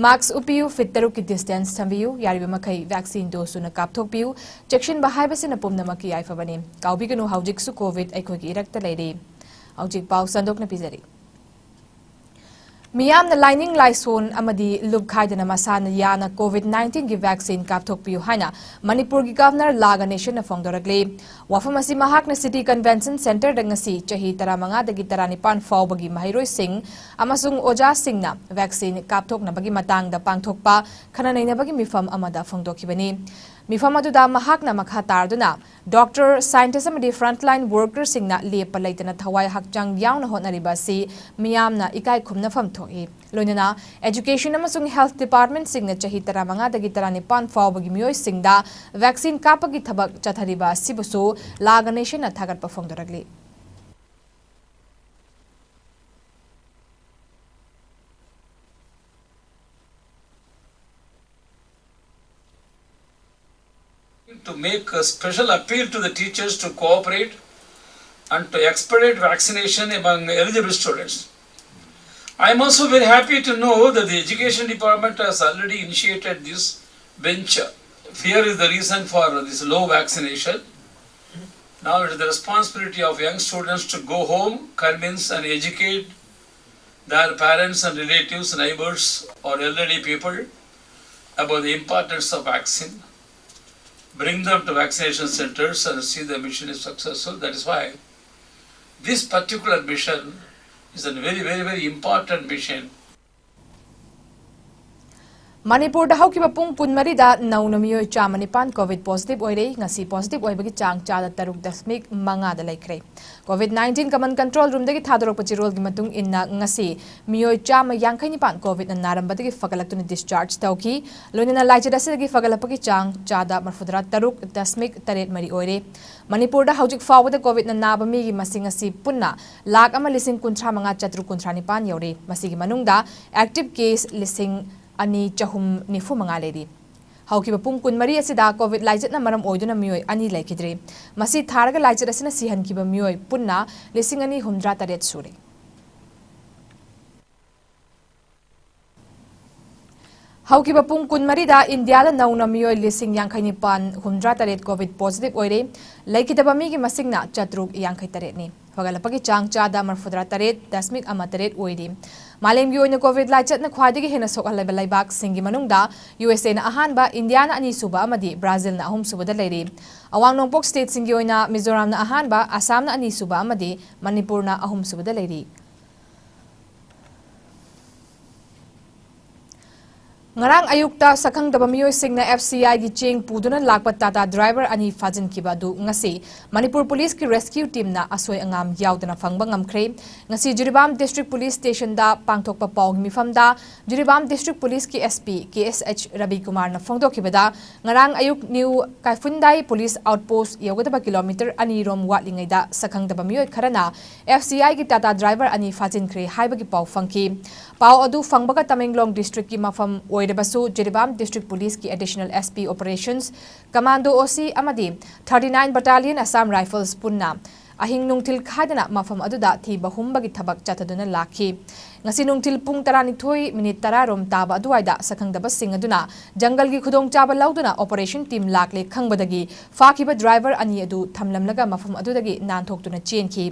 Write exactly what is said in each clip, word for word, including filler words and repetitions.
Mask ꯎꯞꯄꯤꯌꯨ, feet ꯇꯔꯨꯛꯀꯤ distance ꯊꯝꯕꯤꯌꯨ, ꯌꯥꯔꯤꯕ ꯃꯈꯩ vaccine dose ꯁꯨꯅ ꯀꯥꯞꯊꯣꯛꯄꯤꯌꯨ꯫ ꯆꯦꯛꯁꯤꯟꯕ ꯍꯥꯏꯕꯁꯤꯅ ꯄꯨꯝꯅꯃꯛꯀꯤ ꯌꯥꯏꯐꯕꯅꯤ꯫ ꯀꯥꯎꯕꯤꯒꯅꯨ, ꯍꯧꯖꯤꯛꯁꯨ COVID ꯑꯩꯈꯣꯏꯒꯤ ꯏꯔꯛꯇ ꯂꯩꯔꯤ꯫ ꯍꯧꯖꯤꯛ ꯄꯥꯎ ꯁꯟꯗꯣꯛꯅ ꯄꯤꯖꯔꯤ꯫ ꯃꯤꯌꯥꯝꯅ ꯂꯥꯏꯅꯤꯡ ꯂꯥꯏꯁꯣꯟ ꯑꯃꯗꯤ ꯂꯨꯞ ꯈꯥꯏꯗꯅ ꯃꯁꯥꯅ ꯌꯥꯅ COVID nineteen ꯒꯤ vaccine ꯀꯥꯞꯊꯣꯛꯄꯤꯌꯨ ꯍꯥꯏꯅ ꯃꯅꯤꯄꯨꯔꯒꯤ Governor ꯂꯥ ꯒꯅꯦꯁꯟꯅ ꯐꯣꯡꯗꯣꯔꯛꯂꯤ꯫ ꯋꯥꯐꯝ ꯑꯁꯤ ꯃꯍꯥꯛꯅ City Convention Centre ꯗ ꯉꯁꯤ ꯆꯍꯤ ꯇꯔꯥꯃꯉꯥꯗꯒꯤ ꯇꯔꯥꯅꯤꯄꯥꯟ ꯐꯥꯎꯕꯒꯤ ꯃꯍꯩꯔꯣꯏꯁꯤꯡ ꯑꯃꯁꯨꯡ ꯑꯣꯖꯥꯁꯤꯡꯅ vaccine ꯀꯥꯞꯊꯣꯛꯅꯕꯒꯤ ꯃꯇꯥꯡꯗ ꯄꯥꯡꯊꯣꯛꯄ ꯈꯟꯅ ꯅꯩꯅꯕꯒꯤ ꯃꯤꯐꯝ ꯑꯃꯗ ꯐꯣꯡꯗꯣꯛꯈꯤꯕꯅꯤ꯫ ꯃꯤꯐꯝ ꯑꯗꯨꯗ ꯃꯍꯥꯛꯅ ꯃꯈꯥ ꯇꯥꯔꯗꯨꯅ, doctor, scientist ꯑꯃꯗꯤ frontline worker ꯁꯤꯡꯅ ꯂꯦꯞꯄ ꯂꯩꯇꯅ ꯊꯋꯥꯏ ꯍꯛꯆꯥꯡ ꯌꯥꯎꯅ ꯍꯣꯠꯅꯔꯤꯕ ꯑꯁꯤ ꯃꯤꯌꯥꯝꯅ ꯏꯀꯥꯏ ꯈꯨꯝꯅꯐꯝ ꯊꯣꯛꯏ꯫ ꯂꯣꯏꯅꯅ Education ꯑꯃꯁꯨꯡ Health Department ꯁꯤꯡꯅ ꯆꯍꯤ ꯇꯔꯥꯃꯉꯥꯗꯒꯤ ꯇꯔꯥꯅꯤꯄꯥꯟ ꯐꯥꯎꯕꯒꯤ ꯃꯤꯑꯣꯏꯁꯤꯡꯗ vaccine ꯀꯥꯞꯄꯒꯤ ꯊꯕꯛ ꯆꯠꯊꯔꯤꯕ ꯑꯁꯤꯕꯨꯁꯨ ꯂꯥ ꯒꯅꯦꯁꯟꯅ ꯊꯥꯒꯠꯄ ꯐꯣꯡꯗꯣꯔꯛꯂꯤ꯫ To make a special appeal to the teachers to cooperate and to expedite vaccination among eligible students. I am also very happy to know that the education department has already initiated this venture. Fear is the reason for this low vaccination. Now it is the responsibility of young students to go home, convince and educate their parents and relatives, neighbors, or elderly people about the importance of vaccine. Bring them to vaccination centers and see the mission is successful. That is why this particular mission is a very, very, very important mission. ꯃꯅꯤꯄꯨꯔꯗ ꯍꯧꯈꯤꯕ ꯄꯨꯡ ꯀꯨꯟꯃꯔꯤꯗ ꯅꯧꯅ ꯃꯤꯑꯣꯏ ꯆꯥꯝꯃ ꯅꯤꯄꯥꯟ COVID positive ꯑꯣꯏꯔꯦ꯫ ꯉꯁꯤ positive ꯑꯣꯏꯕꯒꯤ ꯆꯥꯡ ꯆꯥꯗ ꯇꯔꯨꯛ ꯗꯁꯃꯤꯛ ꯃꯉꯥꯗ ꯂꯩꯈ꯭ꯔꯦ꯫ COVID nineteen Common Control Room ꯗꯒꯤ ꯊꯥꯗꯣꯔꯛꯄ ꯆꯦꯔꯣꯜꯒꯤ ꯃꯇꯨꯡ ꯏꯟꯅ, ꯉꯁꯤ ꯃꯤꯑꯣꯏ ꯆꯥꯝꯃ ꯌꯥꯡꯈꯩ ꯅꯤꯄꯥꯟ COVID ꯅ ꯅꯥꯔꯝꯕꯗꯒꯤ ꯐꯒꯠꯂꯛꯇꯨꯅ discharge ꯇꯧꯈꯤ꯫ ꯂꯣꯏꯅꯅ ꯂꯥꯏꯆꯠ ꯑꯁꯤꯗꯒꯤ ꯐꯒꯠꯂꯛꯄꯒꯤ ꯆꯥꯡ ꯆꯥꯗ ꯃꯔꯐꯨꯇꯔꯥ ꯇꯔꯨꯛ ꯗꯁꯃꯤꯛ ꯇꯔꯦꯠ ꯃꯔꯤ ꯑꯣꯏꯔꯦ꯫ ꯃꯅꯤꯄꯨꯔꯗ ꯍꯧꯖꯤꯛ ꯐꯥꯎꯕꯗ COVID ꯅ ꯅꯥꯕ ꯃꯤꯒꯤ ꯃꯁꯤꯡ ꯑꯁꯤ ꯄꯨꯟꯅ ꯂꯥꯈ ꯑꯃ ꯂꯤꯁꯤꯡ ꯀꯨꯟꯊ꯭ꯔꯥ ꯃꯉꯥ ꯆꯥꯇ꯭ꯔꯨꯛ ꯀꯨꯟꯊ꯭ꯔꯥ ꯅꯤꯄꯥꯟ ꯌꯧꯔꯦ꯫ ꯃꯁꯤꯒꯤ ꯃꯅꯨꯡꯗ active case ꯂꯤꯁꯤꯡ ꯑꯅꯤ ꯆꯍꯨꯝ ꯅꯤꯐꯨ ꯃꯉꯥ ꯂꯩꯔꯤ꯫ ꯍꯧꯈꯤꯕ ꯄꯨꯡ ꯀꯨꯟꯃꯔꯤ ꯑꯁꯤꯗ COVID ꯂꯥꯏꯆꯠꯅ ꯃꯔꯝ ꯑꯣꯏꯗꯨꯅ ꯃꯤꯑꯣꯏ ꯑꯅꯤ ꯂꯩꯈꯤꯗ꯭ꯔꯦ꯫ ꯃꯁꯤ ꯊꯥꯔꯒ ꯂꯥꯏꯆꯠ ꯑꯁꯤꯅ ꯁꯤꯍꯟꯈꯤꯕ ꯃꯤꯑꯣꯏ ꯄꯨꯟꯅ ꯂꯤꯁꯤꯡ ꯑꯅꯤ ꯍꯨꯝꯗ꯭ꯔꯥ ꯇꯔꯦꯠ ꯁꯨꯔꯦ꯫ ꯍꯧꯈꯤꯕ ꯄꯨꯡ ꯀꯨꯟꯃꯔꯤꯗ ꯏꯟꯗꯤꯌꯥꯗ ꯅꯧꯅ ꯃꯤꯑꯣꯏ ꯂꯤꯁꯤꯡ ꯌꯥꯡꯈꯩ ꯅꯤꯄꯥꯟ ꯍꯨꯝꯗ꯭ꯔꯥ ꯇꯔꯦꯠ ꯀꯣꯚꯤꯗ ꯄꯣꯖꯤꯇꯤꯚ ꯑꯣꯏꯔꯦ꯫ ꯂꯩꯈꯤꯗꯕ ꯃꯤꯒꯤ ꯃꯁꯤꯡꯅ ꯆꯥꯇ꯭ꯔꯨꯛ ꯌꯥꯡꯈꯩ ꯇꯔꯦꯠꯅꯤ꯫ ꯐꯒꯠꯂꯛꯄꯒꯤ ꯆꯥꯡ ꯆꯥꯗ ꯃꯔꯐꯨꯇꯔꯥ ꯇꯔꯦꯠ ꯗꯁꯃꯤꯛ ꯑꯃ ꯇꯔꯦꯠ ꯑꯣꯏꯔꯤ꯫ ꯃꯥꯂꯦꯝꯒꯤ ꯑꯣꯏꯅ ꯀꯣꯚꯤꯗ ꯂꯥꯏꯆꯠꯅ ꯈ꯭ꯋꯥꯏꯗꯒꯤ ꯍꯦꯟꯅ ꯁꯣꯛꯍꯜꯂꯕ ꯂꯩꯕꯥꯛꯁꯤꯡꯒꯤ ꯃꯅꯨꯡꯗ ꯌꯨ ꯑꯦꯁ ꯑꯦꯅ ꯑꯍꯥꯟꯕ, ꯏꯟꯗꯤꯌꯥꯅ ꯑꯅꯤꯁꯨꯕ ꯑꯃꯗꯤ ꯕ꯭ꯔꯥꯖꯤꯜꯅ ꯑꯍꯨꯝꯁꯨꯕꯗ ꯂꯩꯔꯤ꯫ ꯑꯋꯥꯡ ꯅꯣꯡꯄꯣꯛ ꯁ꯭ꯇꯦꯠꯁꯤꯡꯒꯤ ꯑꯣꯏꯅ ꯃꯤꯖꯣꯔꯥꯝꯅ ꯑꯍꯥꯟꯕ, ꯑꯁꯥꯝꯅ ꯑꯅꯤꯁꯨꯕ ꯑꯃꯗꯤ ꯃꯅꯤꯄꯨꯔꯅ ꯑꯍꯨꯝꯁꯨꯕꯗ ꯂꯩꯔꯤ꯫ ꯉꯔꯥꯡ ꯑꯌꯨꯛꯇ ꯁꯛꯈꯪꯗꯕ ꯃꯤꯑꯣꯏꯁꯤꯡꯅ ꯑꯦꯐ ꯁꯤ ꯑꯥꯏꯒꯤ ꯆꯦꯡ ꯄꯨꯗꯨꯅ ꯂꯥꯛꯄ ꯇꯥꯇꯥ ꯗ꯭ꯔꯥꯏꯚꯔ ꯑꯅꯤ ꯐꯥꯖꯤꯟꯈꯤꯕ ꯑꯗꯨ ꯉꯁꯤ ꯃꯅꯤꯄꯨꯔ ꯄꯨꯂꯤꯁꯀꯤ ꯔꯦꯁꯀ꯭ꯌꯨ ꯇꯤꯝꯅ ꯑꯁꯣꯏ ꯑꯉꯥꯝ ꯌꯥꯎꯗꯅ ꯐꯪꯕ ꯉꯝꯈ꯭ꯔꯦ꯫ ꯉꯁꯤ ꯖꯤꯔꯤꯕꯥꯝ ꯗꯤꯁꯇ꯭ꯔꯤꯛ ꯄꯨꯂꯤꯁ ꯁ꯭ꯇꯦꯁꯟꯗ ꯄꯥꯡꯊꯣꯛꯄ ꯄꯥꯎꯒꯤ ꯃꯤꯐꯝꯗ ꯖꯤꯔꯤꯕꯥꯝ ꯗꯤꯁꯇ꯭ꯔꯤꯛ ꯄꯨꯂꯤꯁꯀꯤ ꯑꯦꯁ ꯄꯤ ꯀꯦ ꯑꯦꯁ ꯑꯩꯆ ꯔꯕꯤꯀꯨꯃꯥꯔꯅ ꯐꯣꯡꯗꯣꯛꯈꯤꯕꯗ, ꯉꯔꯥꯡ ꯑꯌꯨꯛ ꯅ꯭ꯌꯨ ꯀꯥꯏꯐꯨꯟꯗꯥꯏ ꯄꯨꯂꯤꯁ ꯑꯥꯎꯠꯄꯣꯁ ꯌꯧꯒꯗꯕ ꯀꯤꯂꯣꯃꯤꯇꯔ ꯑꯅꯤꯔꯣꯝ ꯋꯥꯠꯂꯤꯉꯩꯗ ꯁꯛꯈꯪꯗꯕ ꯃꯤꯑꯣꯏ ꯈꯔꯅ ꯑꯦꯐ ꯁꯤ ꯑꯥꯏꯒꯤ ꯇꯥꯇꯥ ꯗ꯭ꯔꯥꯏꯚꯔ ꯑꯅꯤ ꯐꯥꯖꯤꯟꯈ꯭ꯔꯦ ꯍꯥꯏꯕꯒꯤ ꯄꯥꯎ ꯐꯪꯈꯤ꯫ ꯄꯥꯎ ꯑꯗꯨ ꯐꯪꯕꯒ ꯇꯃꯦꯡꯂꯣꯡ ꯗꯤꯁꯇ꯭ꯔꯤꯛꯀꯤ ꯃꯐꯝ ꯑꯣꯏꯔꯕꯁꯨ ꯖꯤꯔꯤꯕꯥꯝ ꯗꯤꯁꯇ꯭ꯔꯤꯛ ꯄꯨꯂꯤꯁꯀꯤ ꯑꯦꯗꯤꯁꯅꯦꯜ ꯑꯦꯁ ꯄꯤ ꯑꯣꯄꯔꯦꯁꯟꯁ ꯀꯃꯥꯟꯗꯣ ꯑꯣ ꯁꯤ ꯑꯃꯗꯤ thirty nine battalion Assam rifles ꯄꯨꯟꯅ ꯑꯍꯤꯡ ꯅꯨꯡꯊꯤꯜ ꯈꯥꯏꯗꯅ ꯃꯐꯝ ꯑꯗꯨꯗ ꯊꯤꯕ ꯍꯨꯝꯕꯒꯤ ꯊꯕꯛ ꯆꯠꯊꯗꯨꯅ ꯂꯥꯛꯈꯤ꯫ ꯉꯁꯤ ꯅꯨꯡꯊꯤꯜ ꯄꯨꯡ ꯇꯔꯥꯅꯤꯊꯣꯏ ꯃꯤꯅꯤꯠ ꯇꯔꯥ ꯔꯣꯝ ꯇꯥꯕ ꯑꯗꯨꯋꯥꯏꯗ ꯁꯛꯈꯪꯗꯕꯁꯤꯡ ꯑꯗꯨꯅ ꯖꯪꯒꯜꯒꯤ ꯈꯨꯗꯣꯡꯆꯥꯕ ꯂꯧꯗꯨꯅ ꯑꯣꯄꯔꯦꯁꯟ ꯇꯤꯝ ꯂꯥꯛꯂꯦ ꯈꯪꯕꯗꯒꯤ ꯐꯥꯈꯤꯕ ꯗ꯭ꯔꯥꯏꯚꯔ ꯑꯅꯤ ꯑꯗꯨ ꯊꯝꯂꯝꯂꯒ ꯃꯐꯝ ꯑꯗꯨꯗꯒꯤ ꯅꯥꯟꯊꯣꯛꯇꯨꯅ ꯆꯦꯟꯈꯤ꯫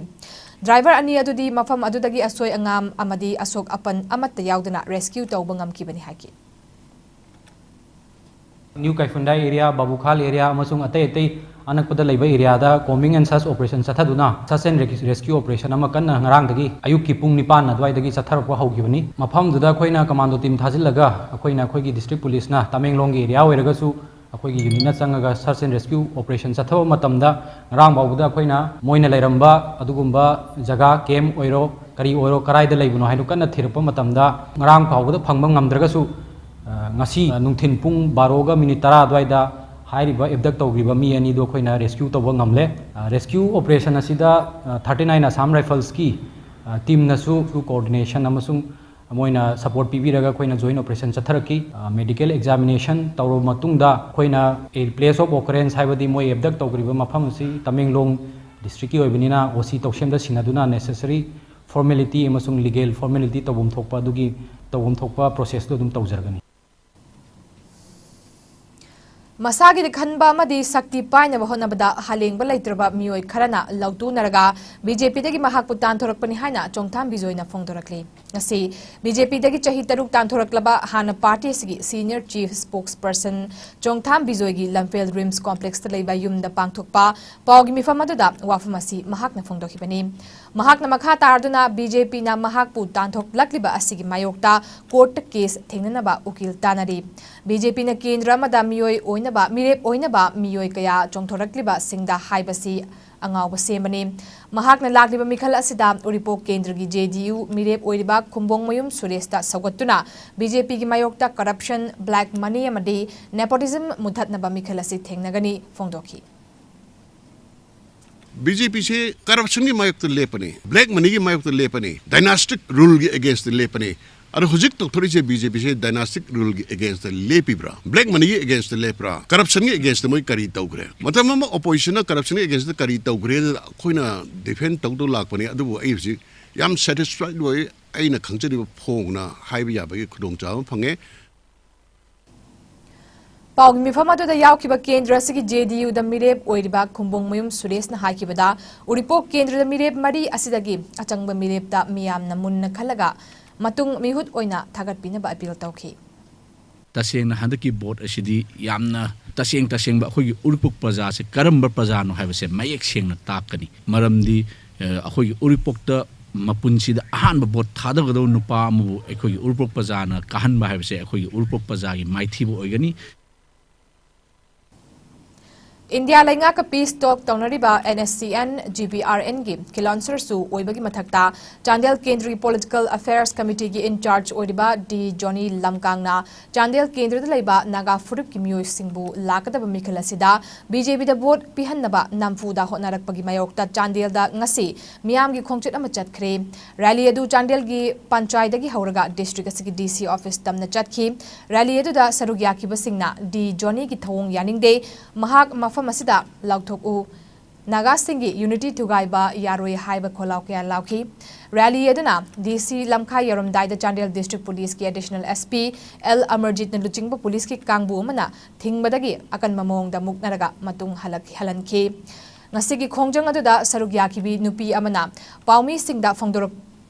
ꯗ꯭ꯔꯥꯏꯚꯔ ꯑꯅꯤ ꯑꯗꯨꯗꯤ ꯃꯐꯝ ꯑꯗꯨꯗꯒꯤ ꯑꯁꯣꯏ ꯑꯉꯥꯝ ꯑꯃꯗꯤ ꯑꯁꯣꯛ ꯑꯄꯟ ꯑꯃꯠꯇ ꯌꯥꯎꯗꯅ ꯔꯦꯁꯀ꯭ꯌꯨ ꯇꯧꯕ ꯉꯝꯈꯤꯕꯅꯤ ꯍꯥꯏꯈꯤ꯫ ꯅ꯭ꯌꯨ ꯀꯥꯏꯐꯨꯟꯗꯥꯏ ꯑꯦꯔꯤꯌꯥ, ꯕꯥꯕꯨꯈꯥꯜ ꯑꯦꯔꯤꯌꯥ ꯑꯃꯁꯨꯡ ꯑꯇꯩ ꯑꯇꯩ ꯑꯅꯛꯄꯗ ꯂꯩꯕ ꯑꯦꯔꯤꯌꯥꯗ combing and search operation ꯆꯠꯊꯗꯨꯅ search and rescue operation ꯑꯃ ꯀꯟꯅ ꯉꯔꯥꯡꯗꯒꯤ ꯑꯌꯨꯛꯀꯤ ꯄꯨꯡ ꯅꯤꯄꯥꯟ ꯑꯗꯨꯋꯥꯏꯗꯒꯤ ꯆꯠꯊꯔꯛꯄ ꯍꯧꯈꯤꯕꯅꯤ꯫ ꯃꯐꯝꯗꯨꯗ ꯑꯩꯈꯣꯏꯅ ꯀꯃꯥꯟꯗꯣ ꯇꯤꯝ ꯊꯥꯖꯤꯜꯂꯒ ꯑꯩꯈꯣꯏꯅ ꯑꯩꯈꯣꯏꯒꯤ ꯗꯤꯁꯇ꯭ꯔꯤꯛ ꯄꯨꯂꯤꯁꯅ ꯇꯃꯦꯡꯂꯣꯡꯒꯤ ꯑꯦꯔꯤꯌꯥ ꯑꯣꯏꯔꯒꯁꯨ ꯑꯩꯈꯣꯏꯒꯤ ꯌꯨꯅꯤꯠꯅ ꯆꯪꯉꯒ search and rescue operation ꯆꯠꯊꯕ ꯃꯇꯝꯗ ꯉꯔꯥꯡ ꯐꯥꯎꯕꯗ ꯑꯩꯈꯣꯏꯅ ꯃꯣꯏꯅ ꯂꯩꯔꯝꯕ ꯑꯗꯨꯒꯨꯝꯕ ꯖꯒꯥ, ꯀꯦꯝꯞ ꯑꯣꯏꯔꯣ, ꯀꯔꯤ ꯑꯣꯏꯔꯣ, ꯀꯗꯥꯏꯗ ꯂꯩꯕꯅꯣ ꯍꯥꯏꯗꯨ ꯀꯟꯅ ꯊꯤꯔꯛꯄ ꯃꯇꯝꯗ ꯉꯔꯥꯡ ꯐꯥꯎꯕꯗ ꯐꯪꯕ ꯉꯝꯗ꯭ꯔꯒꯁꯨ, ꯑ, ꯉꯁꯤ, ꯑ, ꯅꯨꯡꯊꯤꯜ ꯄꯨꯡ ꯕꯥꯔꯣꯒ ꯃꯤꯅꯤꯠ ꯇꯔꯥ ꯑꯗꯨꯋꯥꯏꯗ ꯍꯥꯏꯔꯤꯕ ꯑꯦꯕꯗꯛ ꯇꯧꯈ꯭ꯔꯤꯕ ꯃꯤ ꯑꯅꯤꯗꯨ ꯑꯩꯈꯣꯏꯅ ꯔꯦꯁꯀ꯭ꯌꯨ ꯇꯧꯕ ꯉꯝꯂꯦ꯫ ꯑ, ꯔꯦꯁꯀ꯭ꯌꯨ ꯑꯣꯄꯔꯦꯁꯟ ꯑꯁꯤꯗ, ꯑ, ꯊꯥꯔꯇꯤ ꯅꯥꯏꯟ ꯑꯁꯥꯝ ꯔꯥꯏꯐꯜꯁꯀꯤ, ꯑ, ꯇꯤꯝꯅꯁꯨ ꯀꯣꯑꯣꯔꯗꯤꯅꯦꯁꯟ ꯑꯃꯁꯨꯡ ꯃꯣꯏꯅ ꯁꯄꯣꯔꯠ ꯄꯤꯕꯤꯔꯒ ꯑꯩꯈꯣꯏꯅ ꯖꯣꯏꯟ ꯑꯣꯄꯔꯦꯁꯟ ꯆꯠꯊꯔꯛꯈꯤ꯫ ꯑ, ꯃꯦꯗꯤꯀꯦꯜ ꯑꯦꯛꯖꯥꯃꯤꯅꯦꯁꯟ ꯇꯧꯔꯕ ꯃꯇꯨꯡꯗ ꯑꯩꯈꯣꯏꯅ place of occurrence ꯍꯥꯏꯕꯗꯤ ꯃꯣꯏ ꯑꯦꯕꯗꯛ ꯇꯧꯈ꯭ꯔꯤꯕ ꯃꯐꯝ ꯑꯁꯤ ꯇꯃꯦꯡꯂꯣꯡ ꯗꯤꯁꯇ꯭ꯔꯤꯛꯀꯤ ꯑꯣꯏꯕꯅꯤꯅ ꯑꯣ ꯁꯤ ꯇꯧꯁꯦꯝꯗ ꯁꯤꯟꯅꯗꯨꯅ necessary formality ꯑꯃꯁꯨꯡ legal formality ꯇꯧꯐꯝ ꯊꯣꯛꯄ ꯑꯗꯨꯒꯤ ꯇꯧꯐꯝ ꯊꯣꯛꯄ ꯄ꯭ꯔꯣꯁꯦꯁꯇꯨ ꯑꯗꯨꯝ ꯇꯧꯖꯔꯒꯅꯤ꯫ ꯃꯁꯥꯒꯤꯗ ꯈꯟꯕ ꯑꯃꯗꯤ ꯁꯛꯇꯤ ꯄꯥꯏꯅꯕ ꯍꯣꯠꯅꯕꯗ ꯍꯥꯂꯦꯡꯕ ꯂꯩꯇ꯭ꯔꯕ ꯃꯤꯑꯣꯏ ꯈꯔꯅ ꯂꯧꯇꯨꯅꯔꯒ ꯕꯤ ꯖꯦ ꯄꯤꯗꯒꯤ ꯃꯍꯥꯛꯄꯨ ꯇꯥꯟꯊꯣꯔꯛꯄꯅꯤ ꯍꯥꯏꯅ ꯆꯣꯡꯊꯥꯝ ꯕꯤꯖꯣꯏꯅ ꯐꯣꯡꯗꯣꯔꯛꯂꯤ꯫ ꯉꯁꯤ ꯕꯤ ꯖꯦ ꯄꯤꯗꯒꯤ ꯆꯍꯤ ꯇꯔꯨꯛ ꯇꯥꯟꯊꯣꯔꯛꯂꯕ ꯍꯥꯟꯅ ꯄꯥꯔꯇꯤ ꯑꯁꯤꯒꯤ senior chief spokesperson ꯆꯣꯡꯊꯥꯝ ꯕꯤꯖꯣꯏꯒꯤ ꯂꯝꯐꯦꯜ ꯔꯤꯝꯁ ꯀꯣꯝꯄ꯭ꯂꯦꯛꯁꯇ ꯂꯩꯕ ꯌꯨꯝꯗ ꯄꯥꯡꯊꯣꯛꯄ ꯄꯥꯎꯒꯤ ꯃꯤꯐꯝ ꯑꯗꯨꯗ ꯋꯥꯐꯝ ꯑꯁꯤ ꯃꯍꯥꯛꯅ ꯐꯣꯡꯗꯣꯛꯈꯤꯕꯅꯤ꯫ ꯃꯍꯥꯛꯅ ꯃꯈꯥ ꯇꯥꯔꯗꯨꯅ ꯕꯤ ꯖꯦ ꯄꯤꯅ ꯃꯍꯥꯛꯄꯨ ꯇꯥꯟꯊꯣꯛꯂꯛꯂꯤꯕ ꯑꯁꯤꯒꯤ ꯃꯥꯌꯣꯛꯇ ꯀꯣꯔꯠꯇ ꯀꯦꯁ ꯊꯦꯡꯅꯅꯕ ꯎꯀꯤꯜ ꯇꯥꯟꯅꯔꯤ꯫ ꯕꯤ ꯖꯦ ꯄꯤꯅ ꯀꯦꯟꯗ꯭ꯔ ꯑꯃꯗ ꯃꯤꯑꯣꯏ ꯑꯣꯏꯅꯕ, ꯃꯤꯔꯦꯞ ꯑꯣꯏꯅꯕ ꯃꯤꯑꯣꯏ ꯀꯌꯥ ꯆꯣꯡꯊꯣꯔꯛꯂꯤꯕꯁꯤꯡꯗ ꯍꯥꯏꯕꯁꯤ ꯑꯉꯥꯎꯕ ꯁꯦꯝꯕꯅꯤ꯫ ꯃꯍꯥꯛꯅ ꯂꯥꯛꯂꯤꯕ ꯃꯤꯈꯜ ꯑꯁꯤꯗ ꯎꯔꯤꯄꯣꯛ ꯀꯦꯟꯗ꯭ꯔꯒꯤ ꯖꯦ ꯗꯤ ꯌꯨ ꯃꯤꯔꯦꯞ ꯑꯣꯏꯔꯤꯕ ꯈꯨꯝꯕꯣꯡꯃꯌꯨꯝ ꯁꯨꯔꯦꯁꯇ ꯁꯧꯒꯠꯇꯨꯅ ꯕꯤ ꯖꯦ ꯄꯤꯒꯤ ꯃꯥꯌꯣꯛꯇ corruption, black money ꯑꯃꯗꯤ nepotism ꯃꯨꯊꯠꯅꯕ ꯃꯤꯈꯜ ꯑꯁꯤ ꯊꯦꯡꯅꯒꯅꯤ ꯐꯣꯡꯗꯣꯛꯈꯤ꯫ ꯕꯤ ꯖꯦ ꯄꯤꯁꯦ ꯀꯔꯞꯁꯟꯒꯤ ꯃꯥꯌꯣꯛꯇ ꯂꯦꯞꯄꯅꯤ, ꯕ꯭ꯂꯦꯛ ꯃꯅꯤꯒꯤ ꯃꯥꯌꯣꯛꯇ ꯂꯦꯞꯄꯅꯤ, ꯗꯥꯏꯅꯥꯁꯇꯤꯛ ꯔꯨꯜꯒꯤ ꯑꯦꯒꯦꯟꯁꯇ ꯂꯦꯞꯄꯅꯤ꯫ ꯑꯗꯣ ꯍꯧꯖꯤꯛ ꯇꯧꯊꯣꯔꯛꯏꯁꯦ ꯕꯤ ꯖꯦ ꯄꯤꯁꯦ ꯗꯥꯏꯅꯥꯁꯇꯤꯛ ꯔꯨꯜꯒꯤ ꯑꯦꯒꯦꯟꯁꯇ ꯂꯦꯞꯄꯤꯕ꯭ꯔꯥ, ꯕ꯭ꯂꯦꯛ ꯃꯅꯤꯒꯤ ꯑꯦꯒꯦꯟꯁꯇ ꯂꯦꯞꯄ꯭ꯔꯥ, ꯀꯔꯞꯁꯟꯒꯤ ꯑꯦꯒꯦꯟꯁꯇ ꯃꯣꯏ ꯀꯔꯤ ꯇꯧꯈ꯭ꯔꯦ? ꯃꯇꯝ ꯑꯃ ꯑꯣꯄꯣꯖꯤꯁꯟꯅ ꯀꯔꯞꯁꯟꯒꯤ ꯑꯦꯒꯦꯟꯁꯇ ꯀꯔꯤ ꯇꯧꯈ꯭ꯔꯦ ꯑꯗꯨꯗ ꯑꯩꯈꯣꯏꯅ ꯗꯤꯐꯦꯟ ꯇꯧꯗꯧ ꯂꯥꯛꯄꯅꯤ꯫ ꯑꯗꯨꯕꯨ ꯑꯩ ꯍꯧꯖꯤꯛ ꯌꯥꯝ ꯁꯦꯇꯤꯁꯐꯥꯏꯗ ꯑꯣꯏ꯫ ꯑꯩꯅ ꯈꯪꯖꯔꯤꯕ ꯐꯣꯡꯅ ꯍꯥꯏꯕ ꯌꯥꯕꯒꯤ ꯈꯨꯗꯣꯡꯆꯥꯕ ꯑꯃ ꯐꯪꯉꯦ꯫ ꯄꯥꯎꯒꯤ ꯃꯤꯐꯝ ꯑꯗꯨꯗ ꯌꯥꯎꯈꯤꯕ ꯀꯦꯟꯗ꯭ꯔ ꯑꯁꯤꯒꯤ ꯖꯦ ꯗꯤ ꯌꯨꯗ ꯃꯤꯔꯦꯞ ꯑꯣꯏꯔꯤꯕ ꯈꯨꯝꯕꯣꯡꯃꯌꯨꯝ ꯁꯨꯔꯦꯁꯅ ꯍꯥꯏꯈꯤꯕꯗ, ꯎꯔꯤꯄꯣꯛ ꯀꯦꯟꯗ꯭ꯔꯗ ꯃꯤꯔꯦꯞ ꯃꯔꯤ ꯑꯁꯤꯗꯒꯤ ꯑꯆꯪꯕ ꯃꯤꯔꯦꯞꯇ ꯃꯤꯌꯥꯝꯅ ꯃꯨꯟꯅ ꯈꯜꯂꯒ ꯃꯇꯨꯡ ꯃꯤꯍꯨꯠ ꯑꯣꯏꯅ ꯊꯥꯒꯠꯄꯤꯅꯕ ꯑꯄꯤꯜ ꯇꯧꯈꯤ꯫ ꯇꯁꯦꯡꯅ ꯍꯟꯗꯛꯀꯤ ꯚꯣꯠ ꯑꯁꯤꯗꯤ ꯌꯥꯝꯅ ꯇꯁꯦꯡ ꯇꯁꯦꯡꯕ ꯑꯩꯈꯣꯏꯒꯤ ꯎꯔꯤꯄꯣꯛ ꯄ꯭ꯔꯖꯥꯁꯦ ꯀꯔꯝꯕ ꯄ꯭ꯔꯖꯥꯅꯣ ꯍꯥꯏꯕꯁꯦ ꯃꯌꯦꯛ ꯁꯦꯡꯅ ꯇꯥꯛꯀꯅꯤ꯫ ꯃꯔꯝꯗꯤ ꯑ, ꯑꯩꯈꯣꯏꯒꯤ ꯎꯔꯤꯄꯣꯛꯇ ꯃꯄꯨꯟꯁꯤꯗ ꯑꯍꯥꯟꯕ ꯚꯣꯠ ꯊꯥꯗꯒꯗꯧꯕ ꯅꯨꯄꯥ ꯑꯃꯕꯨ ꯑꯩꯈꯣꯏꯒꯤ ꯎꯔꯤꯄꯣꯛ ꯄ꯭ꯔꯖꯥꯅ ꯀꯥꯍꯟꯕ ꯍꯥꯏꯕꯁꯦ ꯑꯩꯈꯣꯏꯒꯤ ꯎꯔꯤꯄꯣꯛ ꯄ꯭ꯔꯖꯥꯒꯤ ꯃꯥꯏꯊꯤꯕ ꯑꯣꯏꯒꯅꯤ꯫ ꯏꯟꯗꯤꯌꯥ ꯂꯩꯉꯥꯛꯀ peace talk ꯇꯧꯅꯔꯤꯕ N S C N, G P R N ꯒꯤ ꯀꯤꯂꯣꯟꯁꯔꯁꯨ ꯑꯣꯏꯕꯒꯤ ꯃꯊꯛꯇ ꯆꯥꯟꯗꯦꯜ ꯀꯦꯟꯗ꯭ꯔꯒꯤ Political Affairs Committee ꯒꯤ in charge ꯑꯣꯏꯔꯤꯕ ꯗꯤ ꯖꯣꯅꯤ ꯂꯝꯀꯥꯡꯅ ꯆꯥꯟꯗꯦꯜ ꯀꯦꯟꯗ꯭ꯔꯗ ꯂꯩꯕ ꯅꯥꯒꯥ ꯐꯨꯔꯨꯞꯀꯤ ꯃꯤꯑꯣꯏꯁꯤꯡꯕꯨ ꯂꯥꯛꯀꯗꯕ ꯃꯤꯈꯜ ꯑꯁꯤꯗ ꯕꯤ ꯖꯦ ꯄꯤꯗ ꯚꯣꯠ ꯄꯤꯍꯟꯅꯕ ꯅꯝꯐꯨꯗ ꯍꯣꯠꯅꯔꯛꯄꯒꯤ ꯃꯥꯌꯣꯛꯇ ꯆꯥꯟꯗꯦꯜꯗ ꯉꯁꯤ ꯃꯤꯌꯥꯝꯒꯤ ꯈꯣꯡꯆꯠ ꯑꯃ ꯆꯠꯈ꯭ꯔꯦ꯫ ꯔꯦꯂꯤ ꯑꯗꯨ ꯆꯥꯟꯗꯦꯜꯒꯤ ꯄꯟꯆꯥꯏꯗꯒꯤ ꯍꯧꯔꯒ ꯗꯤꯁꯇ꯭ꯔꯤꯛ ꯑꯁꯤꯒꯤ ꯗꯤ ꯁꯤ ꯑꯣꯐꯤꯁ ꯇꯝꯅ ꯆꯠꯈꯤ꯫ ꯔꯦꯂꯤ ꯑꯗꯨꯗ ꯁꯔꯨꯛ ꯌꯥꯈꯤꯕꯁꯤꯡꯅ ꯗꯤ ꯖꯣꯅꯤꯒꯤ ꯊꯧꯑꯣꯡ ꯌꯥꯅꯤꯡꯗꯦ, ꯃꯍꯥꯛ ꯃꯐꯝ ꯑꯁꯤꯗ ꯂꯥꯎꯊꯣꯛꯎ, ꯅꯥꯒꯥꯁꯤꯡꯒꯤ unity ꯊꯨꯒꯥꯏꯕ ꯌꯥꯔꯣꯏ ꯍꯥꯏꯕ ꯈꯣꯜꯂꯥꯎ ꯀꯌꯥ ꯂꯥꯎꯈꯤ꯫ Rally ꯑꯗꯨꯅ DC ꯂꯝꯈꯥꯏ ꯌꯧꯔꯝꯗꯥꯏꯗ ꯆꯥꯟꯗꯦꯜ District Police ꯀꯤ Additional SP L ꯑꯃꯔꯖꯤꯠꯅ ꯂꯨꯆꯤꯡꯕ ꯄꯨꯂꯤꯁꯀꯤ ꯀꯥꯡꯕꯨ ꯑꯃꯅ ꯊꯤꯡꯕꯗꯒꯤ ꯑꯀꯟꯕ ꯃꯑꯣꯡꯗ ꯃꯨꯛꯅꯔꯒ ꯃꯇꯨꯡ ꯍꯜꯂꯛ-, ꯍꯜꯍꯟꯈꯤ꯫ ꯉꯁꯤꯒꯤ ꯈꯣꯡꯖꯪ ꯑꯗꯨꯗ ꯁꯔꯨꯛ ꯌꯥꯈꯤꯕꯤ ꯅꯨꯄꯤ ꯑꯃꯅ ꯄꯥꯎꯃꯤꯁꯤꯡꯗ ꯐꯣꯡꯗꯣꯔꯛ-,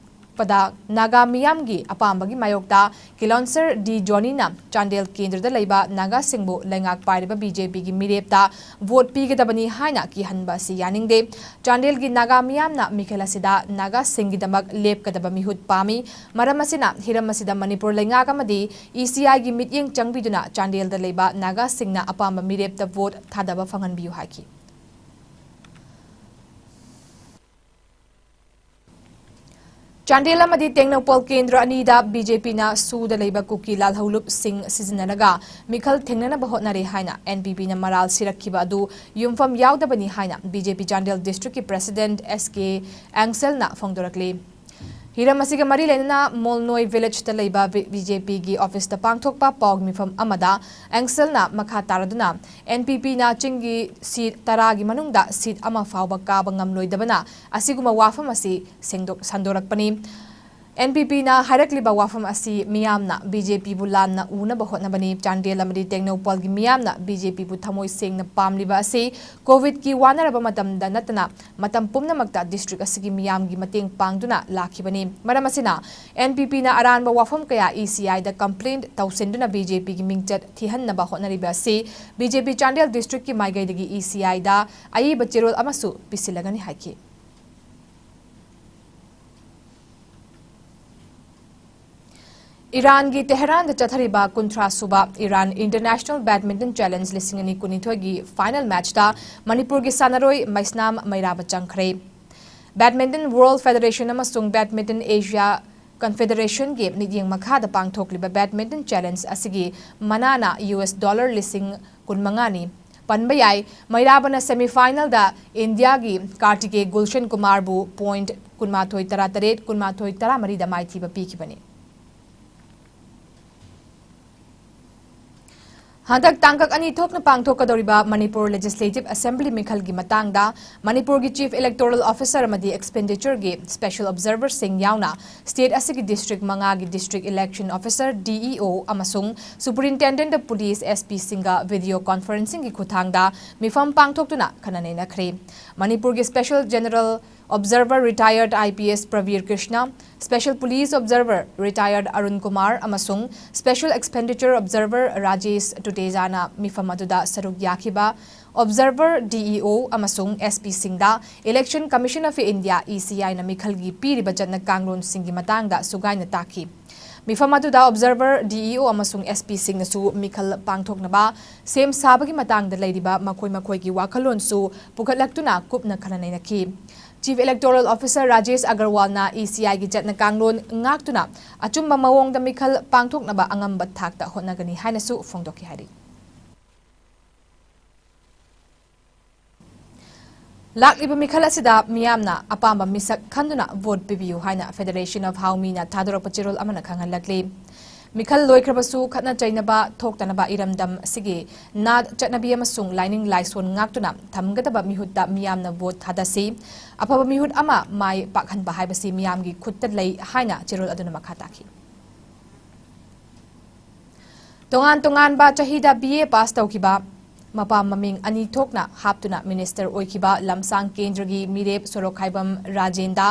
ꯄꯗ ꯅꯥꯒꯥ ꯃꯤꯌꯥꯝꯒꯤ ꯑꯄꯥꯝꯕꯒꯤ ꯃꯥꯌꯣꯛꯇ ꯀꯤꯂꯣꯟꯁꯔ ꯗꯤ ꯖꯣꯅꯤꯅ ꯆꯥꯟꯗꯦꯜ ꯀꯦꯟꯗ꯭ꯔꯗ ꯂꯩꯕ ꯅꯥꯒꯥꯁꯤꯡꯕꯨ ꯂꯩꯉꯥꯛ ꯄꯥꯏꯔꯤꯕ BJP ꯒꯤ ꯃꯤꯔꯦꯞꯇ vote ꯄꯤꯒꯗꯕꯅꯤ ꯍꯥꯏꯅ ꯀꯤꯍꯟꯕ ꯑꯁꯤ ꯌꯥꯅꯤꯡꯗꯦ꯫ ꯆꯥꯟꯗꯦꯜꯒꯤ ꯅꯥꯒꯥ ꯃꯤꯌꯥꯝꯅ ꯃꯤꯈꯜ ꯑꯁꯤꯗ ꯅꯥꯒꯥꯁꯤꯡꯒꯤꯗꯃꯛ ꯂꯦꯞꯀꯗꯕ ꯃꯤꯍꯨꯠ ꯄꯥꯝꯃꯤ꯫ ꯃꯔꯝ ꯑꯁꯤꯅ ꯍꯤꯔꯝ ꯑꯁꯤꯗ ꯃꯅꯤꯄꯨꯔ ꯂꯩꯉꯥꯛ ꯑꯃꯗꯤ ECI ꯒꯤ ꯃꯤꯠꯌꯦꯡ ꯆꯪꯕꯤꯗꯨꯅ ꯆꯥꯟꯗꯦꯜꯗ ꯂꯩꯕ ꯅꯥꯒꯥꯁꯤꯡꯅ ꯑꯄꯥꯝꯕ ꯃꯤꯔꯦꯞꯇ vote ꯊꯥꯗꯕ ꯐꯪꯍꯟꯕꯤꯌꯨ ꯍꯥꯏꯈꯤ꯫ ꯆꯥꯟꯗꯦꯜ ꯑꯃꯗꯤ ꯇꯦꯡꯅꯧꯄꯜ ꯀꯦꯟꯗ꯭ꯔ ꯑꯅꯤꯗ BJP ꯅ ꯁꯨꯗ ꯂꯩꯕ ꯀꯨꯀꯤ ꯂꯥꯜꯍꯧꯂꯨꯞꯁꯤꯡ ꯁꯤꯖꯤꯟꯅꯔꯒ ꯃꯤꯈꯜ ꯊꯦꯡꯅꯅꯕ ꯍꯣꯠꯅꯔꯦ ꯍꯥꯏꯅ NPP ꯅ ꯃꯔꯥꯜ ꯁꯤꯔꯛꯈꯤꯕ ꯑꯗꯨ ꯌꯨꯝꯐꯝ ꯌꯥꯎꯗꯕꯅꯤ ꯍꯥꯏꯅ BJP ꯆꯥꯟꯗꯦꯜ District ꯀꯤ President S K ꯑꯦꯡꯁꯦꯜꯅ ꯐꯣꯡꯗꯣꯔꯛꯂꯤ꯫ ꯍꯤꯔꯝ ꯑꯁꯤꯒ ꯃꯔꯤ ꯂꯩꯅꯅ ꯃꯣꯜꯅꯣꯏ village ꯇ ꯂꯩꯕ ꯕꯤ-, BJP ꯒꯤ office ꯇ ꯄꯥꯡꯊꯣꯛꯄ ꯄꯥꯎ ꯃꯤꯐꯝ ꯑꯃꯗ ꯑꯦꯡꯁꯦꯜꯅ ꯃꯈꯥ ꯇꯥꯔꯗꯨꯅ NPP ꯅ ꯆꯤꯡꯒꯤ seat ꯇꯔꯥꯒꯤ ꯃꯅꯨꯡꯗ seat ꯑꯃ ꯐꯥꯎꯕ ꯀꯥꯕ ꯉꯝꯂꯣꯏꯗꯕꯅ ꯑꯁꯤꯒꯨꯝꯕ ꯋꯥꯐꯝ ꯑꯁꯤ ꯁꯦꯡꯗꯣꯛ-, ꯁꯟꯗꯣꯔꯛꯄꯅꯤ꯫ NPP ꯅ ꯍꯥꯏꯔꯛꯂꯤꯕ ꯋꯥꯐꯝ ꯑꯁꯤ ꯃꯤꯌꯥꯝꯅ BJP ꯕꯨ ꯂꯥꯟꯅ ꯎꯅꯕ ꯍꯣꯠꯅꯕꯅꯤ꯫ ꯆꯥꯟꯗꯦꯜ ꯑꯃꯗꯤ ꯇꯦꯡꯅꯧꯄꯜꯒꯤ ꯃꯤꯌꯥꯝꯅ BJP ꯕꯨ ꯊꯃꯣꯏ ꯁꯦꯡꯅ ꯄꯥꯝꯂꯤꯕ ꯑꯁꯤ COVID ꯀꯤ ꯋꯥꯅꯔꯕ ꯃꯇꯝꯗ ꯅꯠꯇꯅ ꯃꯇꯝ ꯄꯨꯝꯅꯃꯛꯇ district ꯑꯁꯤꯒꯤ ꯃꯤꯌꯥꯝꯒꯤ ꯃꯇꯦꯡ ꯄꯥꯡꯗꯨꯅ ꯂꯥꯛꯈꯤꯕꯅꯤ꯫ ꯃꯔꯝ ꯑꯁꯤꯅ NPP ꯅ ꯑꯔꯥꯟꯕ ꯋꯥꯐꯝ ꯀꯌꯥ ECI ꯗ complaint ꯇꯧꯁꯤꯟꯗꯨꯅ BJP ꯒꯤ ꯃꯤꯡꯆꯠ ꯊꯤꯍꯟꯅꯕ ꯍꯣꯠꯅꯔꯤꯕ ꯑꯁꯤ BJP ꯆꯥꯟꯗꯦꯜ district ꯀꯤ ꯃꯥꯏꯀꯩꯗꯒꯤ ECI ꯗ ꯑꯏꯕ ꯆꯦꯔꯣꯜ ꯑꯃꯁꯨ ꯄꯤꯁꯤꯜꯂꯒꯅꯤ ꯍꯥꯏꯈꯤ꯫ ꯏꯔꯥꯟꯒꯤ ꯇꯦꯍꯔꯥꯟꯗ ꯆꯠꯊꯔꯤꯕ ꯀꯨꯟꯊ꯭ꯔꯥ ꯁꯨꯕ ꯏꯔꯥꯟ International Badminton Challenge ꯂꯤꯁꯤꯡ ꯑꯅꯤ ꯀꯨꯟꯅꯤꯊꯣꯏꯒꯤ final match ꯇ ꯃꯅꯤꯄꯨꯔꯒꯤ ꯁꯥꯟꯅꯔꯣꯏ ꯃꯩꯁꯅꯥꯝ ꯃꯩꯔꯥꯕ ꯆꯪꯈ꯭ꯔꯦ꯫ Badminton World Federation ꯑꯃꯁꯨꯡ Badminton Asia Confederation ꯒꯤ ꯃꯤꯠꯌꯦꯡ ꯃꯈꯥꯗ ꯄꯥꯡꯊꯣꯛꯂꯤꯕ badminton challenge ꯑꯁꯤꯒꯤ ꯃꯅꯥꯅ US dollar ꯂꯤꯁꯤꯡ ꯀꯨꯟꯃꯉꯥꯅꯤ꯫ ꯄꯟꯕ ꯌꯥꯏ, ꯃꯩꯔꯥꯕꯅ semi final ꯗ ꯏꯟꯗꯤꯌꯥꯒꯤ ꯀꯥꯔꯇꯤꯀꯦ ꯒꯨꯜꯁꯟ ꯀꯨꯃꯥꯔꯕꯨ point ꯀꯨꯟꯃꯥꯊꯣꯏ ꯇꯔꯥꯇꯔꯦꯠ, ꯀꯨꯟꯃꯥꯊꯣꯏ ꯇꯔꯥꯃꯔꯤꯗ ꯃꯥꯏꯊꯤꯕ ꯄꯤꯈꯤꯕꯅꯤ꯫ ꯍꯟꯗꯛ ꯇꯥꯡꯀꯛ ꯑꯅꯤ ꯊꯣꯛꯅ ꯄꯥꯡꯊꯣꯛꯀꯗꯧꯔꯤꯕ ꯃꯅꯤꯄꯨꯔ Legislative Assembly ꯃꯤꯈꯜꯒꯤ ꯃꯇꯥꯡꯗ ꯃꯅꯤꯄꯨꯔꯒꯤ Chief Electoral Officer ꯑꯃꯗꯤ Expenditure ꯒꯤ Special Observer ꯁꯤꯡ ꯌꯥꯎꯅ state ꯑꯁꯤꯒꯤ district ꯃꯉꯥꯒꯤ District Election Officer, D E O, ꯑꯃꯁꯨꯡ Superintendent of Police, S P ꯁꯤꯡꯒ video conferencing ꯒꯤ ꯈꯨꯠꯊꯥꯡꯗ ꯃꯤꯐꯝ ꯄꯥꯡꯊꯣꯛꯇꯨꯅ ꯈꯟꯅ ꯅꯩꯅꯈ꯭ꯔꯦ꯫ ꯃꯅꯤꯄꯨꯔꯒꯤ Special General Observer Retired I P S ꯄ꯭ꯔꯕꯤꯔ Krishna, Special Police Observer Retired Arun Kumar ꯑꯃꯁꯨꯡ Special Expenditure Observer ꯔꯥꯖꯦꯁ ꯇꯨꯇꯦꯖꯥꯅ ꯃꯤꯐꯝ ꯑꯗꯨꯗ ꯁꯔꯨꯛ ꯌꯥꯈꯤꯕ Observer, D E O ꯑꯃꯁꯨꯡ S P ꯁꯤꯡꯗ Election Commission of India, E C I ꯅ ꯃꯤꯈꯜꯒꯤ ꯄꯤꯔꯤꯕ ꯆꯠꯅ ꯀꯥꯡꯂꯣꯟꯁꯤꯡꯒꯤ ꯃꯇꯥꯡꯗ ꯁꯨꯒꯥꯏꯅ ꯇꯥꯛꯈꯤ꯫ ꯃꯤꯐꯝ ꯑꯗꯨꯗ Observer, D E O ꯑꯃꯁꯨꯡ S P ꯁꯤꯡꯅꯁꯨ ꯃꯤꯈꯜ ꯄꯥꯡꯊꯣꯛꯅꯕ ꯁꯦꯝ ꯁꯥꯕꯒꯤ ꯃꯇꯥꯡꯗ ꯂꯩꯔꯤꯕ ꯃꯈꯣꯏ ꯃꯈꯣꯏꯒꯤ ꯋꯥꯈꯜꯂꯣꯟꯁꯨ ꯄꯨꯈꯠꯂꯛꯇꯨꯅ ꯀꯨꯞꯅ ꯈꯟꯅ ꯅꯩꯅꯈꯤ꯫ Chief Electoral Officer Rajesh ꯑꯒꯔꯋꯥꯜꯅ E C I ꯒꯤ ꯆꯠꯅ ꯀꯥꯡꯂꯣꯟ ꯉꯥꯛꯇꯨꯅ ꯑꯆꯨꯝꯕ ꯃꯑꯣꯡꯗ ꯃꯤꯈꯜ ꯄꯥꯡꯊꯣꯛꯅꯕ ꯑꯉꯝꯕ ꯊꯥꯛꯇ ꯍꯣꯠꯅꯒꯅꯤ ꯍꯥꯏꯅꯁꯨ ꯐꯣꯡꯗꯣꯛꯈꯤ ꯍꯥꯏꯔꯤ꯫ ꯂꯥꯛꯂꯤꯕ ꯃꯤꯈꯜ ꯑꯁꯤꯗ ꯃꯤꯌꯥꯝꯅ ꯑꯄꯥꯝꯕ ꯃꯤꯁꯛ ꯈꯟꯗꯨꯅ vote ꯄꯤꯕꯤꯌꯨ ꯍꯥꯏꯅ Federation of ꯍꯥꯎꯃꯤꯅ ꯊꯥꯗꯣꯔꯛꯄ ꯆꯦꯔꯣꯜ ꯑꯃꯅ ꯈꯪꯍꯜꯂꯛꯂꯤ꯫ ꯃꯤꯈꯜ ꯂꯣꯏꯈ꯭ꯔꯕꯁꯨ ꯈꯠꯅ ꯆꯩꯅꯕ ꯊꯣꯛꯇꯅꯕ ꯏꯔꯝꯗꯝ ꯑꯁꯤꯒꯤ ꯅꯥꯠ ꯆꯠꯅꯕꯤ ꯑꯃꯁꯨꯡ ꯂꯥꯏꯅꯤꯡ ꯂꯥꯏꯁꯣꯟ ꯉꯥꯛꯇꯨꯅ ꯊꯝꯒꯗꯕ ꯃꯤꯍꯨꯠꯇ ꯃꯤꯌꯥꯝꯅ vote ꯊꯥꯗꯁꯤ꯫ ꯑꯐꯕ ꯃꯤꯍꯨꯠ ꯑꯃ ꯃꯥꯏ ꯄꯥꯛꯍꯟꯕ ꯍꯥꯏꯕꯁꯤ ꯃꯤꯌꯥꯝꯒꯤ ꯈꯨꯠꯇ ꯂꯩ ꯍꯥꯏꯅ ꯆꯦꯔꯣꯜ ꯑꯗꯨꯅ ꯃꯈꯥ ꯇꯥꯈꯤ꯫ ꯇꯣꯉꯥꯟ ꯇꯣꯉꯥꯟꯕ ꯆꯍꯤꯗ B A pass ꯇꯧꯈꯤꯕ, ꯃꯄꯥ ꯃꯃꯤꯡ ꯑꯅꯤ ꯊꯣꯛꯅ ꯍꯥꯞꯇꯨꯅ minister ꯑꯣꯏꯈꯤꯕ ꯂꯝꯁꯥꯡ ꯀꯦꯟꯗ꯭ꯔꯒꯤ ꯃꯤꯔꯦꯞ ꯁꯣꯔꯣꯛꯈꯥꯏꯕꯝ ꯔꯥꯖꯦꯟꯗ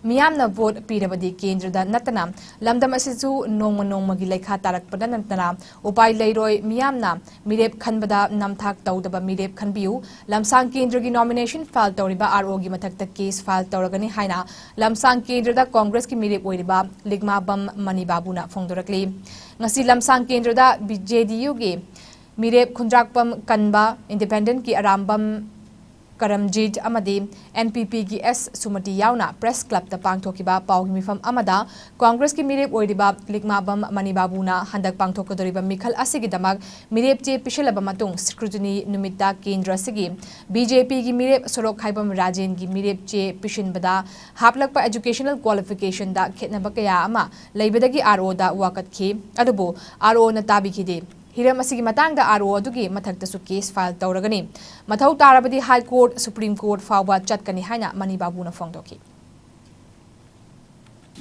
ꯃꯤꯌꯥꯝꯅ vote ꯄꯤꯔꯕꯗꯤ ꯀꯦꯟꯗ꯭ꯔꯗ ꯅꯠꯇꯅ ꯂꯝꯗꯝ ꯑꯁꯤꯁꯨ ꯅꯣꯡꯃ ꯅꯣꯡꯃꯒꯤ ꯂꯩꯈꯥ ꯇꯥꯔꯛꯄꯗ ꯅꯠꯇꯅ ꯎꯄꯥꯏ ꯂꯩꯔꯣꯏ꯫ ꯃꯤꯌꯥꯝꯅ ꯃꯤꯔꯦꯞ ꯈꯟꯕꯗ ꯅꯝꯊꯥꯛ ꯇꯧꯗꯕ ꯃꯤꯔꯦꯞ ꯈꯟꯕꯤꯌꯨ꯫ ꯂꯝꯁꯥꯡ ꯀꯦꯟꯗ꯭ꯔꯒꯤ nomination file ꯇꯧꯔꯤꯕ R O ꯒꯤ ꯃꯊꯛꯇ case file ꯇꯧꯔꯒꯅꯤ ꯍꯥꯏꯅ ꯂꯝꯁꯥꯡ ꯀꯦꯟꯗ꯭ꯔꯗ Congress ꯀꯤ ꯃꯤꯔꯦꯞ ꯑꯣꯏꯔꯤꯕ ꯂꯤꯛꯃꯥꯕꯝ ꯃꯅꯤ ꯕꯥꯕꯨꯅ ꯐꯣꯡꯗꯣꯔꯛꯂꯤ꯫ ꯉꯁꯤ ꯂꯝꯁꯥꯡ ꯀꯦꯟꯗ꯭ꯔꯗ B-, J D U ꯒꯤ ꯃꯤꯔꯦꯞ ꯈꯨꯟꯗ꯭ꯔꯥꯛꯄꯝ ꯀꯟꯕ, Independent ꯀꯤ ꯑꯔꯥꯝꯕꯝ ꯀꯔꯝꯖꯤꯠ ꯑꯃꯗꯤ N P P ꯒꯤ S ꯁꯨꯃꯇꯤ ꯌꯥꯎꯅ Press Club ꯇ ꯄꯥꯡꯊꯣꯛꯈꯤꯕ ꯄꯥꯎꯒꯤ ꯃꯤꯐꯝ ꯑꯃꯗ Congress ꯀꯤ ꯃꯤꯔꯦꯞ ꯑꯣꯏꯔꯤꯕ ꯂꯤꯛꯃꯥꯕꯝ ꯃꯅꯤ ꯕꯥꯕꯨꯅ ꯍꯟꯗꯛ ꯄꯥꯡꯊꯣꯛꯀꯗꯧꯔꯤꯕ ꯃꯤꯈꯜ ꯑꯁꯤꯒꯤꯗꯃꯛ ꯃꯤꯔꯦꯞ ꯆꯦ ꯄꯤꯁꯤꯜꯂꯕ ꯃꯇꯨꯡ scrutiny ꯅꯨꯃꯤꯠꯇ ꯀꯦꯟꯗ꯭ꯔ ꯑꯁꯤꯒꯤ B J P ꯒꯤ ꯃꯤꯔꯦꯞ ꯁꯣꯔꯣꯛꯈꯥꯏꯕꯝ ꯔꯥꯖꯦꯟꯒꯤ ꯃꯤꯔꯦꯞ ꯆꯦ ꯄꯤꯁꯤꯟꯕꯗ ꯍꯥꯞꯂꯛꯄ educational qualification ꯗ ꯈꯦꯠꯅꯕ ꯀꯌꯥ ꯑꯃ ꯂꯩꯕꯗꯒꯤ R O ꯗ ꯋꯥꯀꯠꯈꯤ꯫ ꯑꯗꯨꯕꯨ R O ꯅ ꯇꯥꯕꯤꯈꯤꯗꯦ꯫ ꯍꯤꯔꯝ ꯑꯁꯤꯒꯤ ꯃꯇꯥꯡꯗ RO ꯑꯗꯨꯒꯤ ꯃꯊꯛꯇꯁꯨ case file ꯇꯧꯔꯒꯅꯤ꯫ ꯃꯊꯧ ꯇꯥꯔꯕꯗꯤ High Court, Supreme Court ꯐꯥꯎꯕ ꯆꯠꯀꯅꯤ ꯍꯥꯏꯅ ꯃꯅꯤ ꯕꯥꯕꯨꯅ ꯐꯣꯡꯗꯣꯛꯈꯤ꯫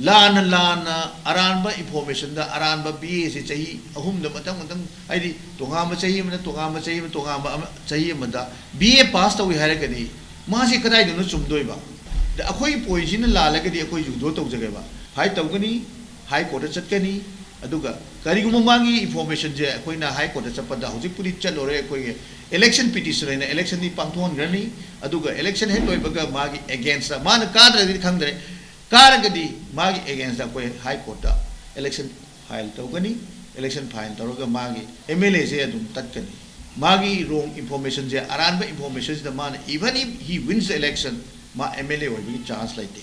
ꯂꯥꯟꯅ ꯂꯥꯟꯅ ꯑꯔꯥꯟꯕ informationꯗ ꯑꯔꯥꯟꯕ BA ꯁꯦ ꯆꯍꯤ ꯑꯍꯨꯝꯗ ꯃꯊꯪ ꯃꯊꯪ, ꯍꯥꯏꯗꯤ ꯇꯣꯉꯥꯟꯕ ꯆꯍꯤ ꯑꯃꯗ ꯇꯣꯉꯥꯟꯕ ꯆꯍꯤ ꯑꯃ ꯇꯣꯉꯥꯟꯕ ꯑꯃ ꯆꯍꯤ ꯑꯃꯗ BA pass ꯇꯧꯏ ꯍꯥꯏꯔꯒꯗꯤ ꯃꯥꯁꯦ ꯀꯗꯥꯏꯗꯅꯣ ꯆꯨꯝꯗꯣꯏꯕ? ꯑꯗ ꯑꯩꯈꯣꯏꯒꯤ pointꯁꯤꯅ ꯂꯥꯜꯂꯒꯗꯤ ꯑꯩꯈꯣꯏ withdraw ꯇꯧꯖꯒꯦꯕ꯫ File ꯇꯧꯒꯅꯤ, High Courtꯇ ꯆꯠꯀꯅꯤ, ꯑꯗꯨꯒ ꯀꯔꯤꯒꯨꯝꯕ ꯃꯥꯒꯤ informationꯁꯦ ꯑꯩꯈꯣꯏꯅ High Courtꯇ ꯆꯠꯄꯗ ꯍꯧꯖꯤꯛꯄꯨꯗꯤ ꯆꯠꯂꯨꯔꯦ, ꯑꯩꯈꯣꯏꯒꯤ election petition ꯑꯣꯏꯅ electionꯗꯤ ꯄꯥꯡꯊꯣꯛꯍꯟꯈ꯭ꯔꯅꯤ, ꯑꯗꯨꯒ election ꯍꯦꯛ ꯂꯣꯏꯕꯒ ꯃꯥꯒꯤ againstꯇ, ꯃꯥꯅ ꯀꯥꯗ꯭ꯔꯒꯗꯤ ꯈꯪꯗ꯭ꯔꯦ, ꯀꯥꯔꯒꯗꯤ ꯃꯥꯒꯤ againstꯇ ꯑꯩꯈꯣꯏ High Courtꯇ election file ꯇꯧꯒꯅꯤ꯫ Election file ꯇꯧꯔꯒ ꯃꯥꯒꯤ MLAꯁꯦ ꯑꯗꯨꯝ ꯇꯠꯀꯅꯤ꯫ ꯃꯥꯒꯤ wrong informationꯁꯦ, ꯑꯔꯥꯟꯕ informationꯁꯤꯗ ꯃꯥꯅ, even if he wins the election, ꯃꯥ MLA ꯑꯣꯏꯕꯒꯤ chance ꯂꯩꯇꯦ꯫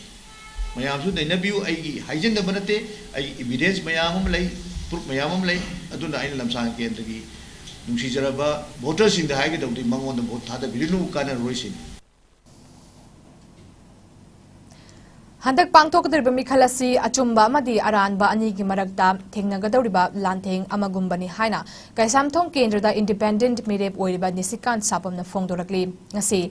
ꯃꯌꯥꯝꯁꯨ ꯅꯩꯅꯕꯤꯌꯨ, ꯑꯩꯒꯤ ꯍꯥꯏꯖꯤꯟꯅꯕ ꯅꯠꯇꯦ, ꯑꯩꯒꯤ evidence ꯃꯌꯥꯝ ꯑꯃ ꯂꯩ, proof ꯃꯌꯥꯝ ꯑꯃ ꯂꯩ꯫ ꯑꯗꯨꯅ ꯑꯩꯅ ꯂꯝꯁꯥꯡ ꯀꯦꯟꯗ꯭ꯔꯒꯤ ꯅꯨꯡꯁꯤꯖꯔꯕ voterꯁꯤꯡꯗ ꯍꯥꯏꯒꯗꯧꯗꯤ, ꯃꯉꯣꯟꯗ vote ꯊꯥꯗꯕꯤꯔꯨꯅꯨ, ꯀꯥꯟꯅꯔꯣꯏ ꯁꯤꯅꯤ꯫ ꯍꯟꯗꯛ ꯄꯥꯡꯊꯣꯛꯀꯗꯧꯔꯤꯕ ꯃꯤꯈꯜ ꯑꯁꯤ ꯑꯆꯨꯝꯕ ꯑꯃꯗꯤ ꯑꯔꯥꯟꯕ ꯑꯅꯤꯒꯤ ꯃꯔꯛꯇ ꯊꯦꯡꯅꯒꯗꯧꯔꯤꯕ ꯂꯥꯟꯊꯦꯡ ꯑꯃꯒꯨꯝꯕꯅꯤ ꯍꯥꯏꯅ ꯀꯩꯁꯥꯝꯊꯣꯡ ꯀꯦꯟꯗ꯭ꯔꯗ independent ꯃꯤꯔꯦꯞ ꯑꯣꯏꯔꯤꯕ ꯅꯤꯁꯤꯀꯥꯟ ꯁꯥꯄꯝꯅ ꯐꯣꯡꯗꯣꯔꯛꯂꯤ꯫ ꯉꯁꯤ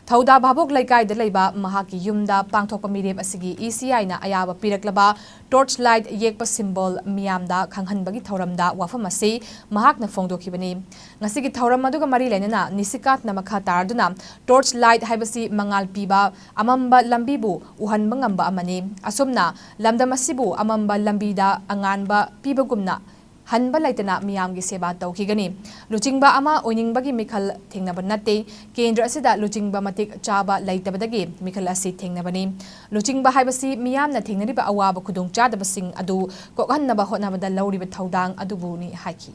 ꯊꯧꯗꯥ ꯚꯥꯕꯣꯛ ꯂꯩꯀꯥꯏꯗ ꯂꯩꯕ ꯃꯍꯥꯛꯀꯤ ꯌꯨꯝꯗ ꯄꯥꯡꯊꯣꯛꯄ ꯃꯤꯔꯦꯞ ꯑꯁꯤꯒꯤ ECIꯅ ꯑꯌꯥꯕ ꯄꯤꯔꯛꯂꯕ torch light ꯌꯦꯛꯄ symbol ꯃꯤꯌꯥꯝꯗ ꯈꯪꯍꯟꯕꯒꯤ ꯊꯧꯔꯝꯗ ꯋꯥꯐꯝ ꯑꯁꯤ ꯃꯍꯥꯛꯅ ꯐꯣꯡꯗꯣꯛꯈꯤꯕꯅꯤ꯫ ꯉꯁꯤꯒꯤ ꯊꯧꯔꯝ ꯑꯗꯨꯒ ꯃꯔꯤ ꯂꯩꯅꯅ ꯅꯤꯁꯤꯀꯥꯟꯠꯅ ꯃꯈꯥ ꯇꯥꯔꯗꯨꯅ torch light ꯍꯥꯏꯕꯁꯤ ꯃꯉꯥꯜ ꯄꯤꯕ ꯑꯃꯝꯕ ꯂꯝꯕꯤꯕꯨ ꯎꯍꯟꯕ ꯉꯝꯕ ꯑꯃꯅꯤ꯫ ꯑꯁꯨꯝꯅ ꯂꯝꯗꯝ ꯑꯁꯤꯕꯨ ꯑꯃꯝꯕ ꯂꯝꯕꯤꯗ ꯑꯉꯥꯟꯕ ꯄꯤꯕꯒꯨꯝꯅ ꯍꯟꯕ ꯂꯩꯇꯅ ꯃꯤꯌꯥꯝꯒꯤ ꯁꯦꯕꯥ ꯇꯧꯈꯤꯒꯅꯤ꯫ ꯂꯨꯆꯤꯡꯕ ꯑꯃ ꯑꯣꯏꯅꯤꯡꯕꯒꯤ ꯃꯤꯈꯜ ꯊꯦꯡꯅꯕ ꯅꯠꯇꯦ꯫ ꯀꯦꯟꯗ꯭ꯔ ꯑꯁꯤꯗ ꯂꯨꯆꯤꯡꯕ ꯃꯇꯤꯛ ꯆꯥꯕ ꯂꯩꯇꯕꯗꯒꯤ ꯃꯤꯈꯜ ꯑꯁꯤ ꯊꯦꯡꯅꯕꯅꯤ꯫ ꯂꯨꯆꯤꯡꯕ ꯍꯥꯏꯕꯁꯤ ꯃꯤꯌꯥꯝꯅ ꯊꯦꯡꯅꯔꯤꯕ ꯑꯋꯥꯕ ꯈꯨꯗꯣꯡꯆꯥꯗꯕꯁꯤꯡ ꯑꯗꯨ ꯀꯣꯛꯍꯟꯅꯕ ꯍꯣꯠꯅꯕꯗ ꯂꯧꯔꯤꯕ ꯊꯧꯗꯥꯡ ꯑꯗꯨꯕꯨꯅꯤ ꯍꯥꯏꯈꯤ꯫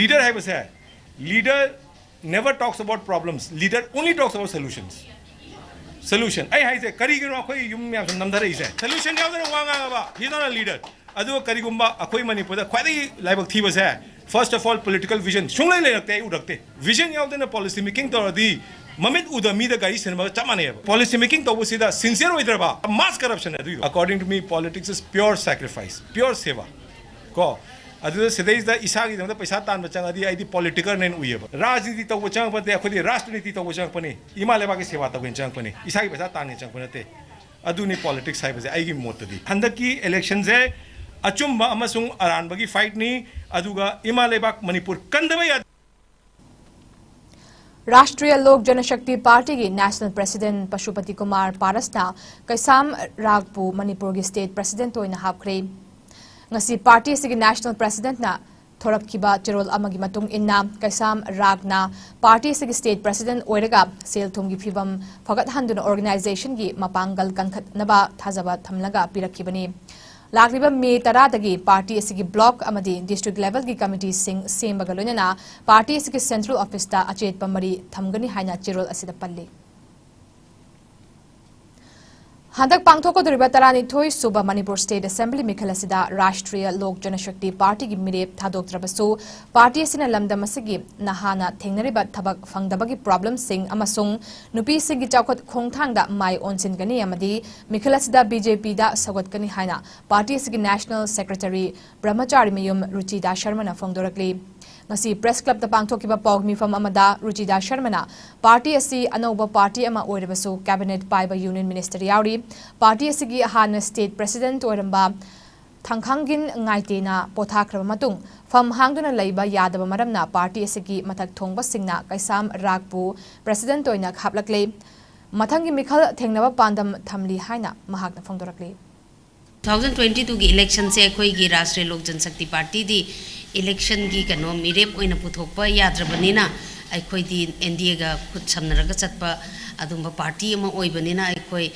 Leader ꯍꯥꯏꯕꯁꯦ, leader never talks about problems, leader only talks about solutions. Solution ꯑꯩ ꯍꯥꯏꯁꯦ ꯀꯔꯤꯒꯤꯅꯣ ꯑꯩꯈꯣꯏ ꯌꯨꯝ ꯃꯌꯥꯝꯁꯨ ꯅꯝꯊꯔꯛꯏꯁꯦ? Solution ꯌꯥꯎꯗꯅ ꯋꯥ ꯉꯥꯡꯉꯕ, he's not a leader. ꯑꯗꯨꯒ ꯀꯔꯤꯒꯨꯝꯕ ꯑꯩꯈꯣꯏ ꯃꯅꯤꯄꯨꯔꯗ ꯈ꯭ꯋꯥꯏꯗꯒꯤ ꯂꯥꯏꯕꯛ ꯊꯤꯕꯁꯦ, first of all political vision ꯁꯨꯡꯂꯩ ꯂꯩꯔꯛꯇꯦ, ꯑꯩ ꯎꯔꯛꯇꯦ꯫ Vision ꯌꯥꯎꯗꯅ policy making ꯇꯧꯔꯗꯤ ꯃꯃꯤꯠ ꯎꯗ ꯃꯤꯗ ꯒꯥꯔꯤ ꯁꯤꯟꯕꯒ ꯆꯞ ꯃꯥꯟꯅꯩꯕ꯫ Policy making ꯇꯧꯕꯁꯤꯗ sincere ꯑꯣꯏꯗ꯭ꯔꯕ, mass corruption ꯑꯗꯨꯏꯗꯣ꯫ According to me politics is pure sacrifice, pure ꯁꯦꯕꯥ꯫ ꯀꯣ ꯑꯗꯨꯗ ꯁꯤꯗꯩꯁꯤꯗ ꯏꯁꯥꯒꯤꯗꯃꯛꯇ ꯄꯩꯁꯥ ꯇꯥꯟꯕ ꯆꯪꯉꯗꯤ ꯑꯩꯗꯤ politician ꯅꯦꯅ ꯎꯏꯌꯦꯕ꯫ ꯔꯥꯖꯅꯤꯇꯤ ꯇꯧꯕ ꯆꯪꯉꯛꯄ ꯅꯠꯇꯦ, ꯑꯩꯈꯣꯏꯗꯤ ꯔꯥꯖꯅꯤꯇꯤ ꯇꯧꯕ ꯆꯪꯉꯛꯄꯅꯤ, ꯏꯃꯥ ꯂꯩꯕꯥꯛꯀꯤ ꯁꯦꯕꯥ ꯇꯧꯒꯦꯅ ꯆꯪꯉꯛꯄꯅꯤ, ꯏꯁꯥꯒꯤ ꯄꯩꯁꯥ ꯇꯥꯟꯒꯦꯅ ꯆꯪꯉꯛꯄ ꯅꯠꯇꯦ꯫ ꯑꯗꯨꯅꯤ politics ꯍꯥꯏꯕꯁꯦ ꯑꯩꯒꯤ ꯃꯣꯠꯇꯗꯤ꯫ ꯍꯟꯗꯛꯀꯤ election ꯁꯦ ꯑꯆꯨꯝꯕ ꯑꯃꯁꯨꯡ ꯑꯔꯥꯟꯕꯒꯤ fight ꯅꯤ, ꯑꯗꯨꯒ ꯏꯃꯥ ꯂꯩꯕꯥꯛ ꯃꯅꯤꯄꯨꯔ ꯀꯟꯗꯕ ꯌꯥꯗꯦ꯫ ꯔꯥꯁꯇ꯭ꯔꯤꯌ ꯂꯣꯛ ꯖꯅꯁꯛꯇꯤ ꯄꯥꯔꯇꯤꯒꯤ National President ꯄꯁꯨꯄꯇꯤ ꯀꯨꯃꯥꯔ ꯄꯥꯔꯁꯅ ꯀꯩꯁꯥꯝ ꯔꯥꯒꯄꯨ ꯃꯅꯤꯄꯨꯔꯒꯤ State President ꯑꯣꯏꯅ ꯍꯥꯞꯈ꯭ꯔꯦ꯫ ꯉꯁꯤ ꯄꯥꯔꯇꯤ ꯑꯁꯤꯒꯤ National Presidentꯅ ꯊꯣꯔꯛꯈꯤꯕ ꯆꯦꯔꯣꯜ ꯑꯃꯒꯤ ꯃꯇꯨꯡ ꯏꯟꯅ, ꯀꯩꯁꯥꯝ ꯔꯥꯒꯅ ꯄꯥꯔꯇꯤ ꯑꯁꯤꯒꯤ State President ꯑꯣꯏꯔꯒ ꯁꯦꯜ ꯊꯨꯝꯒꯤ ꯐꯤꯚꯝ ꯐꯒꯠꯍꯟꯗꯨꯅ organizationꯒꯤ ꯃꯄꯥꯡꯒꯜ ꯀꯟꯈꯠꯅꯕ ꯊꯥꯖꯕ ꯊꯝꯂꯒ ꯄꯤꯔꯛꯈꯤꯕꯅꯤ꯫ ꯂꯥꯛꯂꯤꯕ ꯃꯦ ꯇꯔꯥꯗꯒꯤ ꯄꯥꯔꯇꯤ ꯑꯁꯤꯒꯤ block ꯑꯃꯗꯤ district levelꯒꯤ committeeꯁꯤꯡ ꯁꯦꯝꯕꯒ ꯂꯣꯏꯅꯅ ꯄꯥꯔꯇꯤ ꯑꯁꯤꯒꯤ central officeꯇ ꯑꯆꯦꯠꯄ ꯃꯔꯤ ꯊꯝꯒꯅꯤ ꯍꯥꯏꯅ ꯆꯦꯔꯣꯜ ꯑꯁꯤꯗ ꯄꯜꯂꯤ꯫ ꯍꯟꯗꯛ ꯄꯥꯡꯊꯣꯛꯀꯗꯧꯔꯤꯕ ꯇꯔꯥꯅꯤꯊꯣꯏ ꯁꯨꯕ ꯃꯅꯤꯄꯨꯔ State Assembly ꯃꯤꯈꯜ ꯑꯁꯤꯗ ꯔꯥꯁꯇ꯭ꯔꯤꯌ ꯂꯣꯛ ꯖꯅꯁꯛꯇꯤ ꯄꯥꯔꯇꯤꯒꯤ ꯃꯤꯔꯦꯞ ꯊꯥꯗꯣꯛꯇ꯭ꯔꯕꯁꯨ, ꯄꯥꯔꯇꯤ ꯑꯁꯤꯅ ꯂꯝꯗꯝ ꯑꯁꯤꯒꯤ ꯅꯍꯥꯅ ꯊꯦꯡꯅꯔꯤꯕ ꯊꯕꯛ ꯐꯪꯗꯕꯒꯤ problemꯁꯤꯡ ꯑꯃꯁꯨꯡ ꯅꯨꯄꯤꯁꯤꯡꯒꯤ ꯆꯥꯎꯈꯠ ꯈꯣꯡꯊꯥꯡꯗ ꯃꯥꯏ ꯑꯣꯟꯁꯤꯟꯒꯅꯤ ꯑꯃꯗꯤ ꯃꯤꯈꯜ ꯑꯁꯤꯗ BJPꯗ ꯁꯧꯒꯠꯀꯅꯤ ꯍꯥꯏꯅ ꯄꯥꯔꯇꯤ ꯑꯁꯤꯒꯤ National Secretary ꯕ꯭ꯔꯍꯃꯆꯥꯔꯤ ꯃꯌꯨꯝ ꯔꯨꯆꯤꯗꯥ ꯁꯔꯃꯅ ꯐꯣꯡꯗꯣꯔꯛꯂꯤ꯫ ꯉꯁꯤ Press Clubꯇ ꯄꯥꯡꯊꯣꯛꯈꯤꯕ ꯄꯥꯎ ꯃꯤꯐꯝ ꯑꯃꯗ ꯔꯨꯆꯤꯗꯥ ꯁꯔꯃꯅ ꯄꯥꯔꯇꯤ ꯑꯁꯤ ꯑꯅꯧꯕ ꯄꯥꯔꯇꯤ ꯑꯃ ꯑꯣꯏꯔꯕꯁꯨ cabinet ꯄꯥꯏꯕ Union Minister ꯌꯥꯎꯔꯤ꯫ ꯄꯥꯔꯇꯤ ꯑꯁꯤꯒꯤ ꯍꯥꯟꯅ State President ꯑꯣꯏꯔꯝꯕ ꯊꯥꯡꯈꯥꯡꯒꯤꯟ ꯉꯥꯏꯇꯦꯅ ꯄꯣꯊꯥꯈ꯭ꯔꯕ ꯃꯇꯨꯡ ꯐꯝ ꯍꯥꯡꯗꯨꯅ ꯂꯩꯕ ꯌꯥꯗꯕ ꯃꯔꯝꯅ ꯄꯥꯔꯇꯤ ꯑꯁꯤꯒꯤ ꯃꯊꯛ ꯊꯣꯡꯕꯁꯤꯡꯅ ꯀꯩꯁꯥꯝ ꯔꯥꯒꯄꯨ President ꯑꯣꯏꯅ ꯍꯥꯞꯂꯛꯂꯦ꯫ ꯃꯊꯪꯒꯤ ꯃꯤꯈꯜ ꯊꯦꯡꯅꯕ ꯄꯥꯟꯗꯝ ꯊꯝꯂꯤ ꯍꯥꯏꯅ ꯃꯍꯥꯛꯅ ꯐꯣꯡꯗꯣꯔꯛꯂꯤ꯫ Two thousand twenty twoꯒꯤ electionꯁꯦ ꯑꯩꯈꯣꯏꯒꯤ ꯔꯥꯁꯇ꯭ꯔꯤꯌ ꯂꯣꯛ ꯖꯟꯁꯛꯇꯤ ꯄꯥꯔꯇꯤꯗꯤ electionꯒꯤ ꯀꯩꯅꯣ ꯃꯤꯔꯦꯞ ꯑꯣꯏꯅ ꯄꯨꯊꯣꯛꯄ ꯌꯥꯗ꯭ꯔꯕꯅꯤꯅ, ꯑꯩꯈꯣꯏꯗꯤ NDAꯒ ꯈꯨꯠ ꯁꯝꯅꯔꯒ ꯆꯠꯄ ꯑꯗꯨꯝꯕ ꯄꯥꯔꯇꯤ ꯑꯃ ꯑꯣꯏꯕꯅꯤꯅ, ꯑꯩꯈꯣꯏ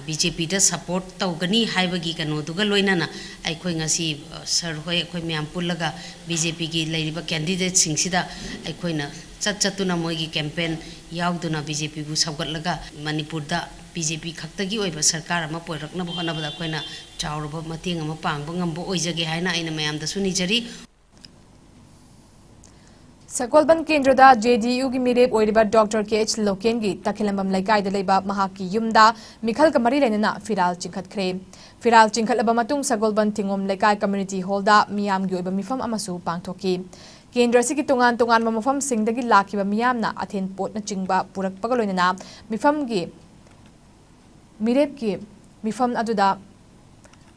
BJPꯗ support ꯇꯧꯒꯅꯤ ꯍꯥꯏꯕꯒꯤ ꯀꯩꯅꯣꯗꯨꯒ ꯂꯣꯏꯅꯅ ꯑꯩꯈꯣꯏ ꯉꯁꯤ ꯁꯥꯔ ꯍꯣꯏ ꯑꯩꯈꯣꯏ ꯃꯌꯥꯝ ꯄꯨꯜꯂꯒ BJPꯒꯤ ꯂꯩꯔꯤꯕ candidateꯁꯤꯡꯁꯤꯗ ꯑꯩꯈꯣꯏꯅ ꯆꯠ ꯆꯠꯇꯨꯅ ꯃꯣꯏꯒꯤ campaign ꯌꯥꯎꯗꯨꯅ BJPꯕꯨ ꯁꯧꯒꯠꯂꯒ ꯃꯅꯤꯄꯨꯔꯗ BJP ꯈꯛꯇꯒꯤ ꯑꯣꯏꯕ ꯁꯔꯀꯥꯔ ꯑꯃ ꯄꯨꯔꯛꯅꯕ ꯍꯣꯠꯅꯕꯗ ꯑꯩꯈꯣꯏꯅ ꯆꯥꯎꯔꯕ ꯃꯇꯦꯡ ꯑꯃ ꯄꯥꯡꯕ ꯉꯝꯕ ꯑꯣꯏꯖꯒꯦ ꯍꯥꯏꯅ ꯑꯩꯅ ꯃꯌꯥꯝꯗꯁꯨ ꯅꯤꯖꯔꯤ꯫ ꯁꯒꯣꯜꯕꯟ ꯀꯦꯟꯗ꯭ꯔꯗ ꯖꯦ ꯗꯤ ꯌꯨꯒꯤ ꯃꯤꯔꯦꯞ ꯑꯣꯏꯔꯤꯕ ꯗꯣꯛꯇꯔ ꯀꯦ ꯑꯩꯆ ꯂꯣꯀꯦꯟꯒꯤ ꯇꯈꯦꯂꯝꯕꯝ ꯂꯩꯀꯥꯏꯗ ꯂꯩꯕ ꯃꯍꯥꯛꯀꯤ ꯌꯨꯝꯗ ꯃꯤꯈꯜꯒ ꯃꯔꯤ ꯂꯩꯅꯅ ꯐꯤꯔꯥꯜ ꯆꯤꯡꯈꯠꯈ꯭ꯔꯦ꯫ ꯐꯤꯔꯥꯜ ꯆꯤꯡꯈꯠꯂꯕ ꯃꯇꯨꯡ ꯁꯒꯣꯜꯕꯟ ꯊꯤꯡꯉꯣꯝ ꯂꯩꯀꯥꯏ ꯀꯝꯃ꯭ꯌꯨꯅꯤꯇꯤ ꯍꯣꯜꯗ ꯃꯤꯌꯥꯝꯒꯤ ꯑꯣꯏꯕ ꯃꯤꯐꯝ ꯑꯃꯁꯨ ꯄꯥꯡꯊꯣꯛꯈꯤ꯫ ꯀꯦꯟꯗ꯭ꯔ ꯑꯁꯤꯒꯤ ꯇꯣꯉꯥꯟ ꯇꯣꯉꯥꯟꯕ ꯃꯐꯝꯁꯤꯡꯗꯒꯤ ꯂꯥꯛꯈꯤꯕ ꯃꯤꯌꯥꯝꯅ ꯑꯊꯦꯟ ꯄꯣꯠꯅꯆꯤꯡꯕ ꯄꯨꯔꯛꯄꯒ ꯂꯣꯏꯅꯅ ꯃꯤꯐꯝꯒꯤ ꯃꯤꯔꯦꯞꯀꯤ ꯃꯤꯐꯝ ꯑꯗꯨꯗ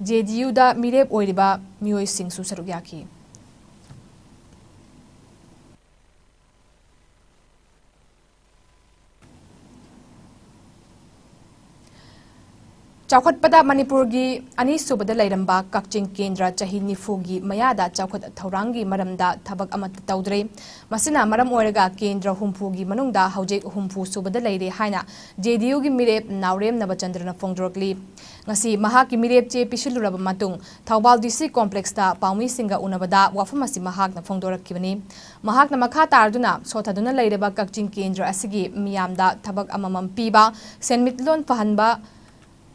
ꯖꯦ ꯗꯤ ꯌꯨꯗ ꯃꯤꯔꯦꯞ ꯑꯣꯏꯔꯤꯕ ꯃꯤꯑꯣꯏꯁꯤꯡꯁꯨ ꯁꯔꯨꯛ ꯌꯥꯈꯤ꯫ ꯆꯥꯎꯈꯠꯄꯗ ꯃꯅꯤꯄꯨꯔꯒꯤ ꯑꯅꯤꯁꯨꯕꯗ ꯂꯩꯔꯝꯕ ꯀꯛꯆꯤꯡ ꯀꯦꯟꯗ꯭ꯔ ꯆꯍꯤ ꯅꯤꯐꯨꯒꯤ ꯃꯌꯥꯗ ꯆꯥꯎꯈꯠ ꯊꯧꯔꯥꯡꯒꯤ ꯃꯔꯝꯗ ꯊꯕꯛ ꯑꯃꯠꯇ ꯇꯧꯗ꯭ꯔꯦ꯫ ꯃꯁꯤꯅ ꯃꯔꯝ ꯑꯣꯏꯔꯒ ꯀꯦꯟꯗ꯭ꯔ ꯍꯨꯝꯐꯨꯒꯤ ꯃꯅꯨꯡꯗ ꯍꯧꯖꯤꯛ ꯍꯨꯝꯐꯨ ꯁꯨꯕꯗ ꯂꯩꯔꯦ ꯍꯥꯏꯅ ꯖꯦ ꯗꯤ ꯌꯨꯒꯤ ꯃꯤꯔꯦꯞ ꯅꯥꯎꯔꯦꯝ ꯅꯕꯆꯟꯗ꯭ꯔꯅ ꯐꯣꯡꯗꯣꯔꯛꯂꯤ꯫ ꯉꯁꯤ ꯃꯍꯥꯛꯀꯤ ꯃꯤꯔꯦꯞ ꯆꯦ ꯄꯤꯁꯤꯜꯂꯨꯔꯕ ꯃꯇꯨꯡ ꯊꯧꯕꯥꯜ ꯗꯤ ꯁꯤ ꯀꯣꯝꯄ꯭ꯂꯦꯛꯁꯇ ꯄꯥꯎꯃꯤꯁꯤꯡꯒ ꯎꯅꯕꯗ ꯋꯥꯐꯝ ꯑꯁꯤ ꯃꯍꯥꯛꯅ ꯐꯣꯡꯗꯣꯔꯛꯈꯤꯕꯅꯤ꯫ ꯃꯍꯥꯛꯅ ꯃꯈꯥ ꯇꯥꯔꯗꯨꯅ ꯁꯣꯠꯊꯗꯨꯅ ꯂꯩꯔꯕ ꯀꯛꯆꯤꯡ ꯀꯦꯟꯗ꯭ꯔ ꯑꯁꯤꯒꯤ ꯃꯤꯌꯥꯝꯗ ꯊꯕꯛ ꯑꯃꯃꯝ ꯄꯤꯕ, ꯁꯦꯟꯃꯤꯠꯂꯣꯟ ꯐꯍꯟꯕ,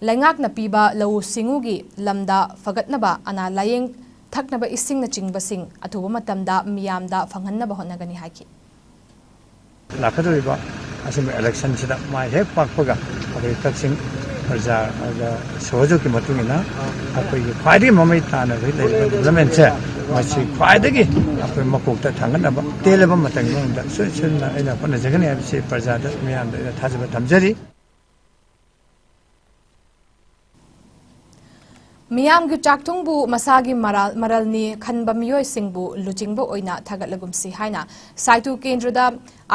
ꯂꯩꯉꯥꯛꯅ ꯄꯤꯕ ꯂꯧꯎ ꯁꯤꯡꯎꯒꯤ ꯂꯝꯗ ꯐꯒꯠꯅꯕ, ꯑꯅꯥ ꯂꯥꯌꯦꯡ, ꯊꯛꯅꯕ ꯏꯁꯤꯡꯅꯆꯤꯡꯕꯁꯤꯡ ꯑꯊꯨꯕ ꯃꯇꯝꯗ ꯃꯤꯌꯥꯝꯗ ꯐꯪꯍꯟꯅꯕ ꯍꯣꯠꯅꯒꯅꯤ ꯍꯥꯏꯈꯤ꯫ ꯂꯥꯛꯀꯗꯧꯔꯤꯕ ꯑꯁꯤꯒꯨꯝꯕ ꯏꯂꯦꯛꯁꯟꯁꯤꯗ ꯃꯥꯏ ꯍꯦꯛ ꯄꯥꯛꯄꯒ ꯑꯩꯈꯣꯏ ꯀꯛꯆꯤꯡ ꯄ꯭ꯔꯖꯥ ꯁꯍꯣꯖꯣꯒꯀꯤ ꯃꯇꯨꯡ ꯏꯟꯅ ꯑꯩꯈꯣꯏꯒꯤ ꯈ꯭ꯋꯥꯏꯗꯒꯤ ꯃꯃꯩ ꯇꯥꯅ ꯍꯧꯖꯤꯛ ꯂꯩꯔꯤꯕ ꯗꯤꯕ꯭ꯂꯞꯃꯦꯟꯁꯦ ꯃꯁꯤ ꯈ꯭ꯋꯥꯏꯗꯒꯤ ꯑꯩꯈꯣꯏ ꯃꯀꯣꯛꯇ ꯊꯥꯡꯒꯠꯅꯕ ꯇꯦꯜꯂꯕ ꯃꯇꯝꯒꯤ ꯃꯅꯨꯡꯗ ꯁꯣꯏ ꯁꯣꯏꯗꯅ ꯑꯩꯅ ꯍꯣꯠꯅꯖꯒꯅꯤ ꯍꯥꯏꯕꯁꯤ ꯄ꯭ꯔꯖꯥꯗ ꯃꯤꯌꯥꯝꯗ ꯑꯩꯅ ꯊꯥꯖꯕ ꯊꯝꯖꯔꯤ꯫ ꯃꯤꯌꯥꯝꯒꯤ ꯆꯥꯛꯊꯨꯡꯕꯨ ꯃꯁꯥꯒꯤ ꯃꯔꯥꯜ, ꯃꯔꯜꯅꯤ ꯈꯟꯕ ꯃꯤꯑꯣꯏꯁꯤꯡꯕꯨ ꯂꯨꯆꯤꯡꯕ ꯑꯣꯏꯅ ꯊꯥꯒꯠꯂꯒꯨꯝꯁꯤ ꯍꯥꯏꯅ ꯁꯥꯏꯇꯨ ꯀꯦꯟꯗ꯭ꯔꯗ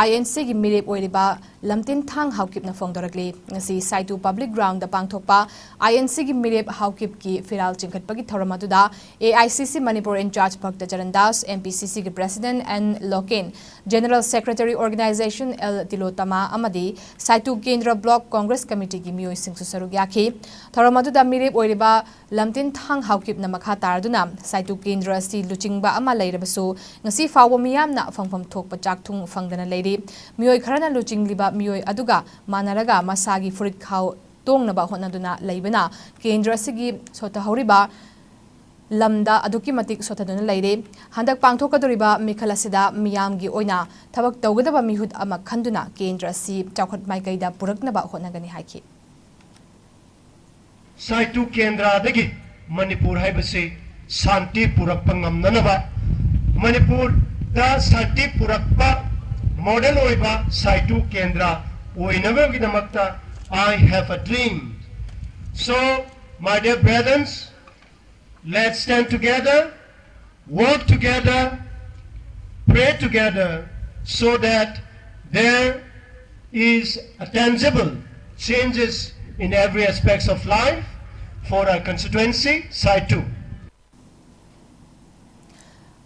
ꯑꯥꯏ ꯑꯦꯟ ꯁꯤꯒꯤ ꯃꯤꯔꯦꯞ ꯑꯣꯏꯔꯤꯕ ꯂꯝꯇꯤꯟ ꯊꯥꯡ ꯍꯥꯎꯀꯤꯞꯅ ꯐꯣꯡꯗꯣꯔꯛꯂꯤ꯫ ꯉꯁꯤ ꯁꯥꯏꯇꯨ ꯄꯕ꯭ꯂꯤꯛ ꯒ꯭ꯔꯥꯎꯟꯗ ꯄꯥꯡꯊꯣꯛꯄ ꯑꯥꯏ ꯑꯦꯟ ꯁꯤꯒꯤ ꯃꯤꯔꯦꯞ ꯍꯥꯎꯀꯤꯞꯀꯤ ꯐꯤꯔꯥꯜ ꯆꯤꯡꯈꯠꯄꯒꯤ ꯊꯧꯔꯝ ꯑꯗꯨꯗ ꯑꯦ I C C Manipur in charge Bhakta Charan Das, M P C ꯁꯤꯒꯤ president N Loken, general secretary organisation L Tilottama ꯑꯃꯗꯤ ꯁꯥꯏꯇꯨ ꯀꯦꯟꯗ꯭ꯔ ꯕ꯭ꯂꯣꯛ ꯀꯣꯡꯒ꯭ꯔꯦꯁ ꯀꯃꯤꯇꯤꯒꯤ ꯃꯤꯑꯣꯏꯁꯤꯡꯁꯨ ꯁꯔꯨꯛ ꯌꯥꯈꯤ꯫ ꯊꯧꯔꯝ ꯑꯗꯨꯗ ꯃꯤꯔꯦꯞ ꯑꯣꯏꯔꯤꯕ ꯂꯝꯇꯤꯟ ꯊꯥꯡ ꯍꯥꯎꯀꯤꯞꯅ ꯃꯈꯥ ꯇꯥꯔꯗꯨꯅ ꯁꯥꯏꯇꯨ ꯀꯦꯟꯗ꯭ꯔ ꯑꯁꯤ ꯂꯨꯆꯤꯡꯕ ꯑꯃ ꯂꯩꯔꯕꯁꯨ ꯉꯁꯤ ꯐꯥꯎꯕ ꯃꯤꯌꯥꯝꯅ ꯐꯪꯐꯝ ꯊꯣꯛꯄ ꯆꯥꯛꯊꯨꯡ ꯐꯪꯗꯅ ꯂꯩꯔꯤ꯫ ꯃꯤꯑꯣꯏ ꯈꯔꯅ ꯂꯨꯆꯤꯡꯂꯤꯕ ꯃꯤꯑꯣꯏ ꯑꯗꯨꯒ ꯃꯥꯟꯅꯔꯒ ꯃꯁꯥꯒꯤ ꯐꯨꯔꯤꯠ ꯈꯥꯎ ꯇꯣꯡꯅꯕ ꯍꯣꯠꯅꯗꯨꯅ ꯂꯩꯕꯅ ꯀꯦꯟꯗ꯭ꯔ ꯑꯁꯤꯒꯤ ꯁꯣꯠꯊꯍꯧꯔꯤꯕ ꯂꯝꯗ ꯑꯗꯨꯛꯀꯤ ꯃꯇꯤꯛ ꯁꯣꯠꯊꯗꯨꯅ ꯂꯩꯔꯦ꯫ ꯍꯟꯗꯛ ꯄꯥꯡꯊꯣꯛꯀꯗꯧꯔꯤꯕ ꯃꯤꯈꯜ ꯑꯁꯤꯗ ꯃꯤꯌꯥꯝꯒꯤ ꯑꯣꯏꯅ ꯊꯕꯛ ꯇꯧꯒꯗꯕ ꯃꯤꯍꯨꯠ ꯑꯃ ꯈꯟꯗꯨꯅ ꯀꯦꯟꯗ꯭ꯔ ꯑꯁꯤ ꯆꯥꯎꯈꯠ ꯃꯥꯏꯀꯩꯗ ꯄꯨꯔꯛꯅꯕ ꯍꯣꯠꯅꯒꯅꯤ ꯍꯥꯏꯈꯤ꯫ ꯁꯥꯏꯇꯨ ꯀꯦꯟꯗ꯭ꯔꯗꯒꯤ ꯃꯅꯤꯄꯨꯔ ꯍꯥꯏꯕꯁꯤ ꯁꯥꯟꯇꯤ ꯄꯨꯔꯛꯄ ꯉꯝꯅꯅꯕ, ꯃꯅꯤꯄꯨꯔꯗ ꯁꯥꯟꯇꯤ ꯄꯨꯔꯛꯄ ꯃꯣꯗꯦꯜ ꯑꯣꯏꯕ ꯁꯥꯏꯇꯨ ꯀꯦꯟꯗ꯭ꯔ ꯑꯣꯏꯅꯕꯒꯤꯗꯃꯛꯇ I have a dream. So, my dear brethren, let's stand together, work together, pray together, so that there is a tangible changes in every aspects of life for our constituency, Saitu.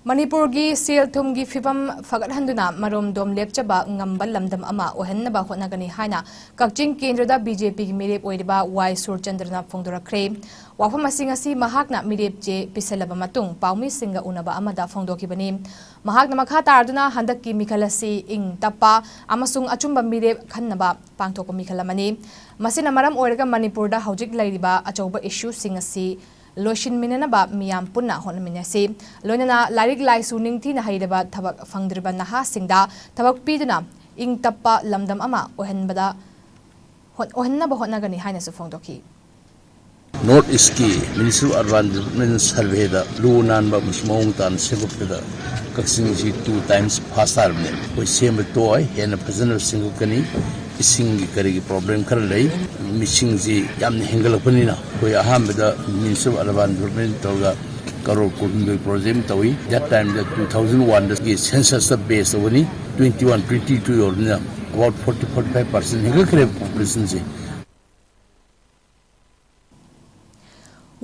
ꯃꯅꯤꯄꯨꯔꯒꯤ ꯁꯦꯜ ꯊꯨꯝꯒꯤ ꯐꯤꯕꯝ ꯐꯒꯠꯍꯟꯗꯨꯅ ꯃꯔꯣꯝꯗꯣꯝ ꯂꯦꯞꯆꯕ ꯉꯝꯕ ꯂꯝꯗꯝ ꯑꯃ ꯑꯣꯏꯍꯟꯅꯕ ꯍꯣꯠꯅꯒꯅꯤ ꯍꯥꯏꯅ ꯀꯛꯆꯤꯡ ꯀꯦꯟꯗ꯭ꯔꯗ ꯕꯤ ꯖꯦ ꯄꯤꯒꯤ ꯃꯤꯔꯦꯞ ꯑꯣꯏꯔꯤꯕ ꯋꯥꯏ ꯁꯨꯔꯆꯟꯗ꯭ꯔꯅ ꯐꯣꯡꯗꯣꯔꯛꯈ꯭ꯔꯦ꯫ ꯋꯥꯐꯝ ꯑꯁꯤ ꯉꯁꯤ ꯃꯍꯥꯛꯅ ꯃꯤꯔꯦꯞ ꯆꯦ ꯄꯤꯁꯜꯂꯕ ꯃꯇꯨꯡ ꯄꯥꯎꯃꯤꯁꯤꯡꯒ ꯎꯅꯕ ꯑꯃꯗ ꯐꯣꯡꯗꯣꯛꯈꯤꯕꯅꯤ꯫ ꯃꯍꯥꯛꯅ ꯃꯈꯥ ꯇꯥꯔꯗꯨꯅ ꯍꯟꯗꯛꯀꯤ ꯃꯤꯈꯜ ꯑꯁꯤ ꯏꯪ ꯇꯞꯄ ꯑꯃꯁꯨꯡ ꯑꯆꯨꯝꯕ ꯃꯤꯔꯦꯞ ꯈꯟꯅꯕ ꯄꯥꯡꯊꯣꯛꯄ ꯃꯤꯈꯜ ꯑꯃꯅꯤ꯫ ꯃꯁꯤꯅ ꯃꯔꯝ ꯑꯣꯏꯔꯒ ꯃꯅꯤꯄꯨꯔꯗ ꯍꯧꯖꯤꯛ ꯂꯩꯔꯤꯕ ꯑꯆꯧꯕ ꯏꯁꯨꯁꯤꯡ ꯑꯁꯤ ꯂꯣꯏꯁꯤꯟꯃꯤꯟꯅꯅꯕ ꯃꯤꯌꯥꯝ ꯄꯨꯟꯅ ꯍꯣꯠꯅꯃꯤꯟꯅꯁꯤ꯫ ꯂꯣꯏꯅꯅ ꯂꯥꯏꯔꯤꯛ ꯂꯥꯏꯁꯨ ꯅꯤꯡꯊꯤꯅ ꯍꯩꯔꯕ ꯊꯕꯛ ꯐꯪꯗ꯭ꯔꯤꯕ ꯅꯍꯥꯁꯤꯡꯗ ꯊꯕꯛ ꯄꯤꯗꯨꯅ ꯏꯪ ꯇꯞꯄ ꯂꯝꯗꯝ ꯑꯃ ꯑꯣꯏꯍꯟꯕꯗ ꯍꯣꯠ-, ꯑꯣꯏꯍꯟꯅꯕ ꯍꯣꯠꯅꯒꯅꯤ ꯍꯥꯏꯅꯁꯨ ꯐꯣꯡꯗꯣꯛꯈꯤ꯫ North East ꯀꯤ Ministry of Urban Development Survey ꯗ ꯂꯨ ꯅꯥꯟꯕ ꯑꯃꯁꯨꯡ ꯃꯑꯣꯡ ꯇꯥꯅ ꯁꯦꯝꯒꯠꯄꯗ ꯀꯛꯆꯤꯡꯁꯤ two times first ꯇꯥꯔꯕꯅꯦ꯫ ꯑꯩꯈꯣꯏ ꯁꯦꯝꯕ ꯇꯣꯛꯑꯣꯏ, ꯍꯦꯟꯅ ꯐꯖꯅ ꯁꯦꯝꯒꯠꯀꯅꯤ꯫ ꯏꯁꯤꯡꯒꯤ ꯀꯔꯤꯒꯤ problem ꯈꯔ ꯂꯩ꯫ ꯃꯤꯁꯤꯡꯁꯤ ꯌꯥꯝꯅ ꯍꯦꯟꯒꯠꯂꯛꯄꯅꯤꯅ ꯑꯩꯈꯣꯏ ꯑꯍꯥꯟꯕꯗ Ministry of Urban Development ꯇꯧꯔꯒ ꯀꯔꯣꯔ ꯀꯨꯟꯍꯨꯝꯗꯣꯏ project ꯑꯃ ꯇꯧꯏ꯫ That time the two thousand one ꯗꯒꯤ census ꯇ base ꯇꯧꯕꯅꯤ꯫ Twenty one, twenty two ꯌꯧꯔꯕꯅꯤꯅ about forty, forty five percent ꯍꯦꯟꯒꯠꯈ꯭ꯔꯦꯕ population ꯁꯦ꯫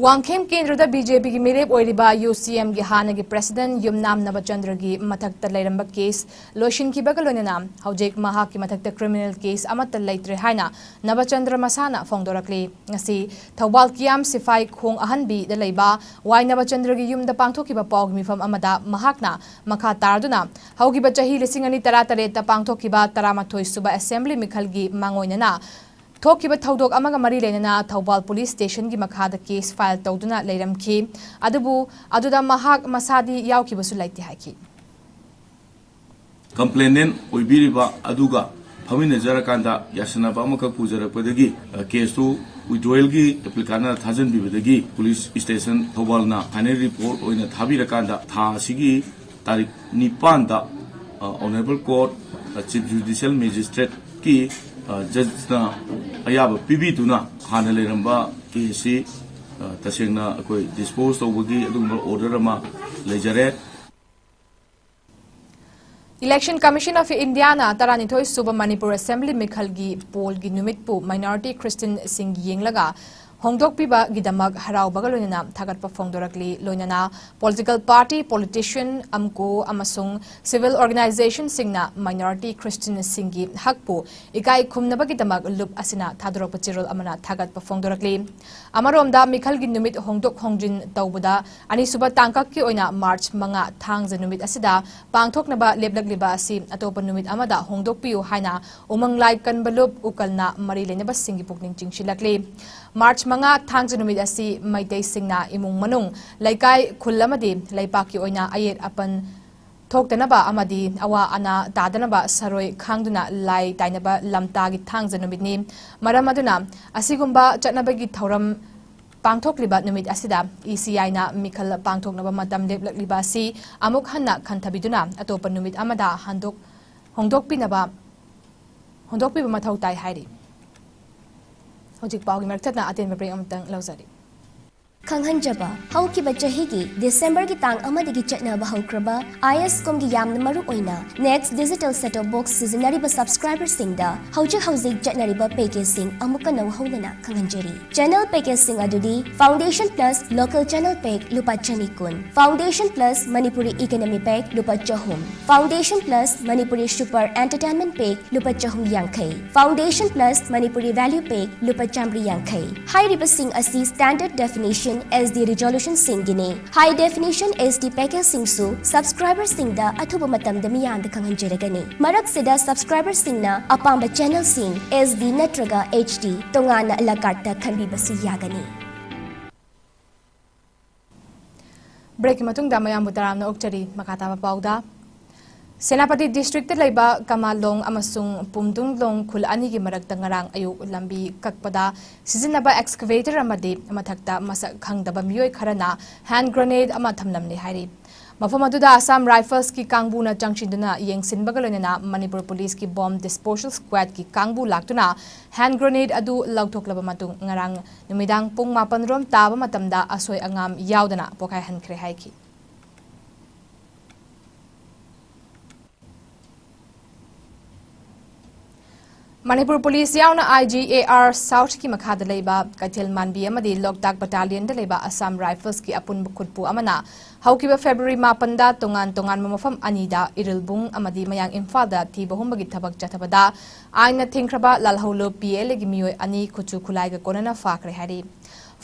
ꯋꯥꯡꯈꯦꯝ ꯀꯦꯟꯗ꯭ꯔꯗ ꯕꯤ ꯖꯦ ꯄꯤꯒꯤ ꯃꯤꯔꯦꯞ ꯑꯣꯏꯔꯤꯕ ꯌꯨ ꯁꯤ ꯑꯦꯝꯒꯤ ꯍꯥꯟꯅꯒꯤ president ꯌꯨꯝꯅꯥꯝ ꯅꯕꯆꯟꯗ꯭ꯔꯒꯤ ꯃꯊꯛꯇ ꯂꯩꯔꯝꯕ case ꯂꯣꯏꯁꯤꯟꯈꯤꯕꯒ ꯂꯣꯏꯅꯅ ꯍꯧꯖꯤꯛ ꯃꯍꯥꯛꯀꯤ ꯃꯊꯛꯇ criminal case ꯑꯃꯠꯇ ꯂꯩꯇ꯭ꯔꯦ ꯍꯥꯏꯅ ꯅꯕꯆꯟꯗ꯭ꯔ ꯃꯁꯥꯅ ꯐꯣꯡꯗꯣꯔꯛꯂꯤ꯫ ꯉꯁꯤ ꯊꯧꯕꯥꯜ ꯀꯤꯌꯥꯝ ꯁꯤꯐꯥꯏ ꯈꯣꯡ ꯑꯍꯟꯕꯤꯗ ꯂꯩꯕ ꯋꯥꯏ ꯅꯕꯆꯟꯗ꯭ꯔꯒꯤ ꯌꯨꯝꯗ ꯄꯥꯡꯊꯣꯛꯈꯤꯕ ꯄꯥꯎꯒꯤ ꯃꯤꯐꯝ ꯑꯃꯗ ꯃꯍꯥꯛꯅ ꯃꯈꯥ ꯇꯥꯔꯗꯨꯅ ꯍꯧꯈꯤꯕ ꯆꯍꯤ ꯂꯤꯁꯤꯡ ꯑꯅꯤ ꯇꯔꯥꯇꯔꯦꯠꯇ ꯄꯥꯡꯊꯣꯛꯈꯤꯕ ꯇꯔꯥꯃꯥꯊꯣꯏ ꯁꯨꯕ assembly ꯃꯤꯈꯜꯒꯤ ꯃꯥꯡꯑꯣꯏꯅꯅ ꯊꯣꯛꯈꯤꯕ ꯊꯧꯗꯣꯛ ꯑꯃꯒ ꯃꯔꯤ ꯂꯩꯅꯅ ꯊꯧꯕꯥꯜ ꯄꯨꯂꯤꯁ ꯁ꯭ꯇꯦꯁꯟꯒꯤ ꯃꯈꯥꯗ ꯀꯦꯁ ꯐꯥꯏꯜ ꯇꯧꯗꯨꯅ ꯂꯩꯔꯝꯈꯤ꯫ ꯑꯗꯨꯕꯨ ꯑꯗꯨꯗ ꯃꯍꯥꯛ ꯃꯁꯥꯗꯤ ꯌꯥꯎꯈꯤꯕꯁꯨ ꯂꯩꯇꯦ ꯍꯥꯏꯈꯤ꯫ ꯀꯝꯄ꯭ꯂꯦꯅꯦꯟ ꯑꯣꯏꯕꯤꯔꯤꯕ ꯑꯗꯨꯒ ꯐꯝꯃꯤꯟꯅꯖꯔꯀꯥꯟꯗ ꯌꯥꯁꯤꯟꯅꯕ ꯑꯃꯈꯛ ꯄꯨꯖꯔꯛꯄꯗꯒꯤ, ꯑ, ꯀꯦꯁꯇꯨ ꯋꯤꯗ꯭ꯔꯣꯌꯦꯜꯒꯤ ꯑꯦꯄ꯭ꯂꯤꯀꯥꯟꯅ ꯊꯥꯖꯤꯟꯕꯤꯕꯗꯒꯤ ꯄꯨꯂꯤꯁ ꯁ꯭ꯇꯦꯁꯟ ꯊꯧꯕꯥꯜꯅ ꯐꯥꯏꯅꯦꯜ ꯔꯤꯄꯣꯔꯠ ꯑꯣꯏꯅ ꯊꯥꯕꯤꯔꯀꯥꯟꯗ ꯊꯥ ꯑꯁꯤꯒꯤ ꯇꯥꯔꯤꯛ ꯅꯤꯄꯥꯟꯗ, ꯑ, ꯑꯣꯅꯔꯦꯕꯜ ꯀꯣꯔꯠ, ꯑ, ꯆꯤꯐ ꯖꯨꯗꯤꯁꯤꯌꯦꯜ ꯃꯦꯖꯤꯁꯇ꯭ꯔꯦꯠꯀꯤ, ꯑ, ꯖꯖꯅ ꯑꯌꯥꯕ ꯄꯤꯕꯤꯗꯨꯅ ꯍꯥꯟꯅ ꯂꯩꯔꯝꯕ ꯀꯦꯁꯁꯤ, ꯑ, ꯇꯁꯦꯡꯅ ꯑꯩꯈꯣꯏ ꯗꯤꯁꯄꯣꯖ ꯇꯧꯕꯒꯤ ꯑꯗꯨꯒꯨꯝꯕ ꯑꯣꯔꯗꯔ ꯑꯃ ꯂꯩꯖꯔꯦ꯫ Election Commission of Indiaꯅ ꯇꯔꯥꯅꯤꯊꯣꯏ ꯁꯨꯕ ꯃꯅꯤꯄꯨꯔ ꯑꯦꯁꯦꯝꯕ꯭ꯂꯤ ꯃꯤꯈꯜꯒꯤ ꯄꯣꯜꯒꯤ ꯅꯨꯃꯤꯠꯄꯨ minority Christianꯁꯤꯡ ꯌꯦꯡꯂꯒ ꯍꯣꯡꯗꯣꯛꯄꯤꯕꯒꯤꯗꯃꯛ ꯍꯔꯥꯎꯕꯒ ꯂꯣꯏꯅꯅ ꯊꯥꯒꯠꯄ ꯐꯣꯡꯗꯣꯔꯛꯂꯤ꯫ ꯂꯣꯏꯅꯅ political party, politician, AMCO ꯑꯃꯁꯨꯡ civil organizationꯁꯤꯡꯅ minority Christianꯁꯤꯡꯒꯤ ꯍꯛꯄꯨ ꯏꯀꯥꯏ ꯈꯨꯝꯅꯕꯒꯤꯗꯃꯛ ꯂꯨꯞ ꯑꯁꯤꯅ ꯊꯥꯗꯣꯔꯛꯄ ꯆꯦꯔꯣꯜ ꯑꯃꯅ ꯊꯥꯒꯠꯄ ꯐꯣꯡꯗꯣꯔꯛꯂꯤ꯫ ꯑꯃꯔꯣꯝꯗ ꯃꯤꯈꯜꯒꯤ ꯅꯨꯃꯤꯠ ꯍꯣꯡꯗꯣꯛ ꯍꯣꯡꯖꯤꯟ ꯇꯧꯕꯗ ꯑꯅꯤꯁꯨꯕ ꯇꯥꯡꯀꯛꯀꯤ ꯑꯣꯏꯅ ꯃꯥꯔꯆ ꯃꯉꯥ ꯊꯥꯡꯖ ꯅꯨꯃꯤꯠ ꯑꯁꯤꯗ ꯄꯥꯡꯊꯣꯛꯅꯕ ꯂꯦꯞꯂꯛꯂꯤꯕ ꯑꯁꯤ ꯑꯇꯣꯞꯄ ꯅꯨꯃꯤꯠ ꯑꯃꯗ ꯍꯣꯡꯗꯣꯛꯄꯤꯌꯨ ꯍꯥꯏꯅ ꯎꯃꯪ ꯂꯥꯏ ꯀꯟꯕ ꯂꯨꯞ, ꯎꯀꯜꯅ ꯃꯔꯤ ꯂꯩꯅꯕꯁꯤꯡꯒꯤ ꯄꯨꯛꯅꯤꯡ ꯆꯤꯡꯁꯤꯜꯂꯛꯂꯤ꯫ ꯃꯥꯔꯆ ꯃꯉꯥ ꯊꯥꯡꯖ ꯅꯨꯃꯤꯠ ꯑꯁꯤ ꯃꯩꯇꯩꯁꯤꯡꯅ ꯏꯃꯨꯡ ꯃꯅꯨꯡ, ꯂꯩꯀꯥꯏ, ꯈꯨꯜ ꯑꯃꯗꯤ ꯂꯩꯄꯥꯛꯀꯤ ꯑꯣꯏꯅ ꯑꯌꯦꯠ ꯑꯄꯟ ꯊꯣꯛꯇꯅꯕ ꯑꯃꯗꯤ ꯑꯋꯥ ꯑꯅꯥ ꯇꯥꯗꯅꯕ ꯁꯔꯣꯏ ꯈꯥꯡꯗꯨꯅ ꯂꯥꯏ ꯇꯥꯏꯅꯕ ꯂꯝꯇꯥꯒꯤ ꯊꯥꯡꯖ ꯅꯨꯃꯤꯠꯅꯤ꯫ ꯃꯔꯝ ꯑꯗꯨꯅ ꯑꯁꯤꯒꯨꯝꯕ ꯆꯠꯅꯕꯒꯤ ꯊꯧꯔꯝ ꯄꯥꯡꯊꯣꯛꯂꯤꯕ ꯅꯨꯃꯤꯠ ꯑꯁꯤꯗ ECIꯅ ꯃꯤꯈꯜ ꯄꯥꯡꯊꯣꯛꯅꯕ ꯃꯇꯝ ꯂꯦꯞꯂꯛꯂꯤꯕ ꯑꯁꯤ ꯑꯃꯨꯛ ꯍꯟꯅ ꯈꯟꯊꯕꯤꯗꯨꯅ ꯑꯇꯣꯞꯄ ꯅꯨꯃꯤꯠ ꯑꯃꯗ ꯍꯟꯗꯣꯛ-, ꯍꯣꯡꯗꯣꯛꯄꯤꯅꯕ, ꯍꯣꯡꯗꯣꯛꯄꯤꯕ ꯃꯊꯧ ꯇꯥꯏ ꯍꯥꯏꯔꯤ꯫ ꯍꯧꯖꯤꯛ ꯄꯥꯎꯒꯤ ꯃꯔꯛ ꯊꯠꯅ ꯑꯇꯦꯟꯕ break ꯑꯃꯇꯪ ꯂꯧꯖꯔꯤ꯫ ꯈꯪꯍꯟꯖꯕ, ꯍꯧꯈꯤꯕ ꯆꯍꯤꯒꯤ ꯗꯤꯁꯦꯝꯕꯔꯒꯤ ꯇꯥꯡ ꯑꯃꯗꯒꯤ ꯆꯠꯅꯕ ꯍꯧꯈ꯭ꯔꯕ ISCOMꯒꯤ ꯌꯥꯝꯅ ꯃꯔꯨ ꯑꯣꯏꯅ NEXT digital set top box ꯁꯤꯖꯤꯟꯅꯔꯤꯕ subscriberꯁꯤꯡꯗ ꯍꯧꯖꯤꯛ ꯍꯧꯖꯤꯛ ꯆꯠꯅꯔꯤꯕ packageꯁꯤꯡ ꯑꯃꯨꯛꯀ ꯅꯧꯍꯧꯅꯅ ꯈꯪꯍꯟꯖꯔꯤ꯫ Channel packageꯁꯤꯡ ꯑꯗꯨꯗꯤ Foundation Plus Local Channel Pack ꯂꯨꯄꯥ ꯆꯅꯤ ꯀꯨꯟ, Foundation Plus Manipuri Economy Pack ꯂꯨꯄꯥ ꯆꯍꯨꯝ, Foundation Plus Manipuri Super Entertainment Pack ꯂꯨꯄꯥ ꯆꯍꯨꯝ ꯌꯥꯡꯈꯩ, Foundation Plus Manipuri Value Pack ꯂꯨꯄꯥ ꯆꯥꯃꯔꯤ ꯌꯥꯡꯈꯩ꯫ ꯍꯥꯏꯔꯤꯕꯁꯤꯡ ꯑꯁꯤ standard definition ꯑꯦꯆ ꯗꯤ ꯔꯤꯖꯣꯂꯨꯁꯟꯁꯤꯡꯒꯤꯅꯤ꯫ ꯍꯥꯏ ꯗꯦꯐꯤꯅꯤꯁꯟ ꯑꯦꯆ ꯗꯤ ꯄꯦꯀꯦꯖꯁꯤꯡꯁꯨ ꯁꯕꯁꯀ꯭ꯔꯥꯏꯕꯔꯁꯤꯡꯗ ꯑꯊꯨꯕ ꯃꯇꯝꯗ ꯃꯤꯌꯥꯝꯗ ꯈꯪꯍꯟꯖꯔꯒꯅꯤ꯫ ꯃꯔꯛꯁꯤꯗ ꯁꯕꯁꯀ꯭ꯔꯥꯏꯕꯔꯁꯤꯡꯅ ꯑꯄꯥꯝꯕ ꯆꯦꯅꯦꯜꯁꯤꯡ ꯑꯦꯆ ꯗꯤ ꯅꯠꯇ꯭ꯔꯒ ꯑꯦꯆ ꯗꯤ ꯇꯣꯉꯥꯟꯅ ꯑꯂꯥ ꯀꯥꯔꯠꯇ ꯈꯟꯕꯤꯕꯁꯨ ꯌꯥꯒꯅꯤ꯫ ꯕ꯭ꯔꯦꯛꯀꯤ ꯃꯇꯨꯡꯗ ꯃꯌꯥꯝꯕꯨ ꯇꯔꯥꯝꯅ ꯑꯣꯛꯆꯔꯤ꯫ ꯃꯈꯥ ꯇꯥꯕ ꯄꯥꯎꯗ, ꯁꯦꯅꯥꯄꯇꯤ ꯗꯤꯁꯇ꯭ꯔꯤꯛꯇ ꯂꯩꯕ ꯀꯃꯥꯂꯣꯡ ꯑꯃꯁꯨꯡ ꯄꯨꯝꯗꯨꯡꯂꯣꯡ ꯈꯨꯜ ꯑꯅꯤꯒꯤ ꯃꯔꯛꯇ ꯉꯔꯥꯡ ꯑꯌꯨꯛ ꯂꯝꯕꯤ ꯀꯛꯄꯗ ꯁꯤꯖꯤꯟꯅꯕ ꯑꯦꯛꯁꯀꯦꯚꯦꯇꯔ ꯑꯃꯗꯤ ꯃꯊꯛꯇ ꯃꯁꯛ ꯈꯪꯗꯕ ꯃꯤꯑꯣꯏ ꯈꯔꯅ ꯍꯦꯟ ꯒ꯭ꯔꯦꯅꯦꯗ ꯑꯃ ꯊꯝꯂꯝꯂꯦ ꯍꯥꯏꯔꯤ꯫ ꯃꯐꯝ ꯑꯗꯨꯗ ꯑꯁꯥꯝ ꯔꯥꯏꯐꯜꯁꯀꯤ ꯀꯥꯡꯕꯨꯅ ꯆꯪꯁꯤꯟꯗꯨꯅ ꯌꯦꯡꯁꯤꯟꯕꯒ ꯂꯣꯏꯅꯅ ꯃꯅꯤꯄꯨꯔ ꯄꯨꯂꯤꯁꯀꯤ ꯕꯣꯝ ꯗꯤꯁꯄꯣꯖꯦꯜ ꯁ꯭ꯀ꯭ꯋꯥꯗꯀꯤ ꯀꯥꯡꯕꯨ ꯂꯥꯛꯇꯨꯅ ꯍꯦꯟ ꯒ꯭ꯔꯦꯅꯦꯗ ꯑꯗꯨ ꯂꯧꯊꯣꯛꯂꯕ ꯃꯇꯨꯡ ꯉꯔꯥꯡ ꯅꯨꯃꯤꯗꯥꯡ ꯄꯨꯡ ꯃꯥꯄꯟ ꯔꯣꯝ ꯇꯥꯕ ꯃꯇꯝꯗ ꯑꯁꯣꯏ ꯑꯉꯥꯝ ꯌꯥꯎꯗꯅ ꯄꯣꯈꯥꯏꯍꯟꯈ꯭ꯔꯦ ꯍꯥꯏꯈꯤ꯫ ꯃꯅꯤꯄꯨꯔ ꯄꯨꯂꯤꯁ ꯌꯥꯎꯅ ꯑꯥꯏ ꯖꯤ ꯑꯦ ꯑꯥꯔ ꯁꯥꯎꯊꯀꯤ ꯃꯈꯥꯗ ꯂꯩꯕ ꯀꯩꯊꯦꯜ ꯃꯥꯟꯕꯤ ꯑꯃꯗꯤ ꯂꯣꯛꯇꯥꯛ ꯕꯠꯇꯥꯂꯤꯌꯟꯗ ꯂꯩꯕ ꯑꯁꯥꯝ ꯔꯥꯏꯐꯜꯁꯀꯤ ꯑꯄꯨꯟꯕ ꯈꯨꯠꯄꯨ ꯑꯃꯅ ꯍꯧꯈꯤꯕ ꯐꯦꯕ꯭ꯔꯨꯋꯥꯔꯤ ꯃꯥꯄꯟꯗ ꯇꯣꯉꯥꯟ ꯇꯣꯉꯥꯟꯕ ꯃꯐꯝ ꯑꯅꯤꯗ ꯏꯔꯤꯜꯕꯨꯡ ꯑꯃꯗꯤ ꯃꯌꯥꯡ ꯏꯝꯐꯥꯜꯗ ꯊꯤꯕ ꯍꯨꯝꯕꯒꯤ ꯊꯕꯛ ꯆꯠꯊꯕꯗ ꯑꯥꯏꯟꯅ ꯊꯤꯡꯈ꯭ꯔꯕ ꯂꯥꯜꯍꯧꯂꯨꯞ ꯄꯤ ꯑꯦꯜ ꯑꯦꯒꯤ ꯃꯤꯑꯣꯏ ꯑꯅꯤ ꯈꯨꯠꯁꯨ ꯈꯨꯠꯂꯥꯏꯒ ꯀꯣꯟꯅꯅ ꯐꯥꯈ꯭ꯔꯦ ꯍꯥꯏꯔꯤ꯫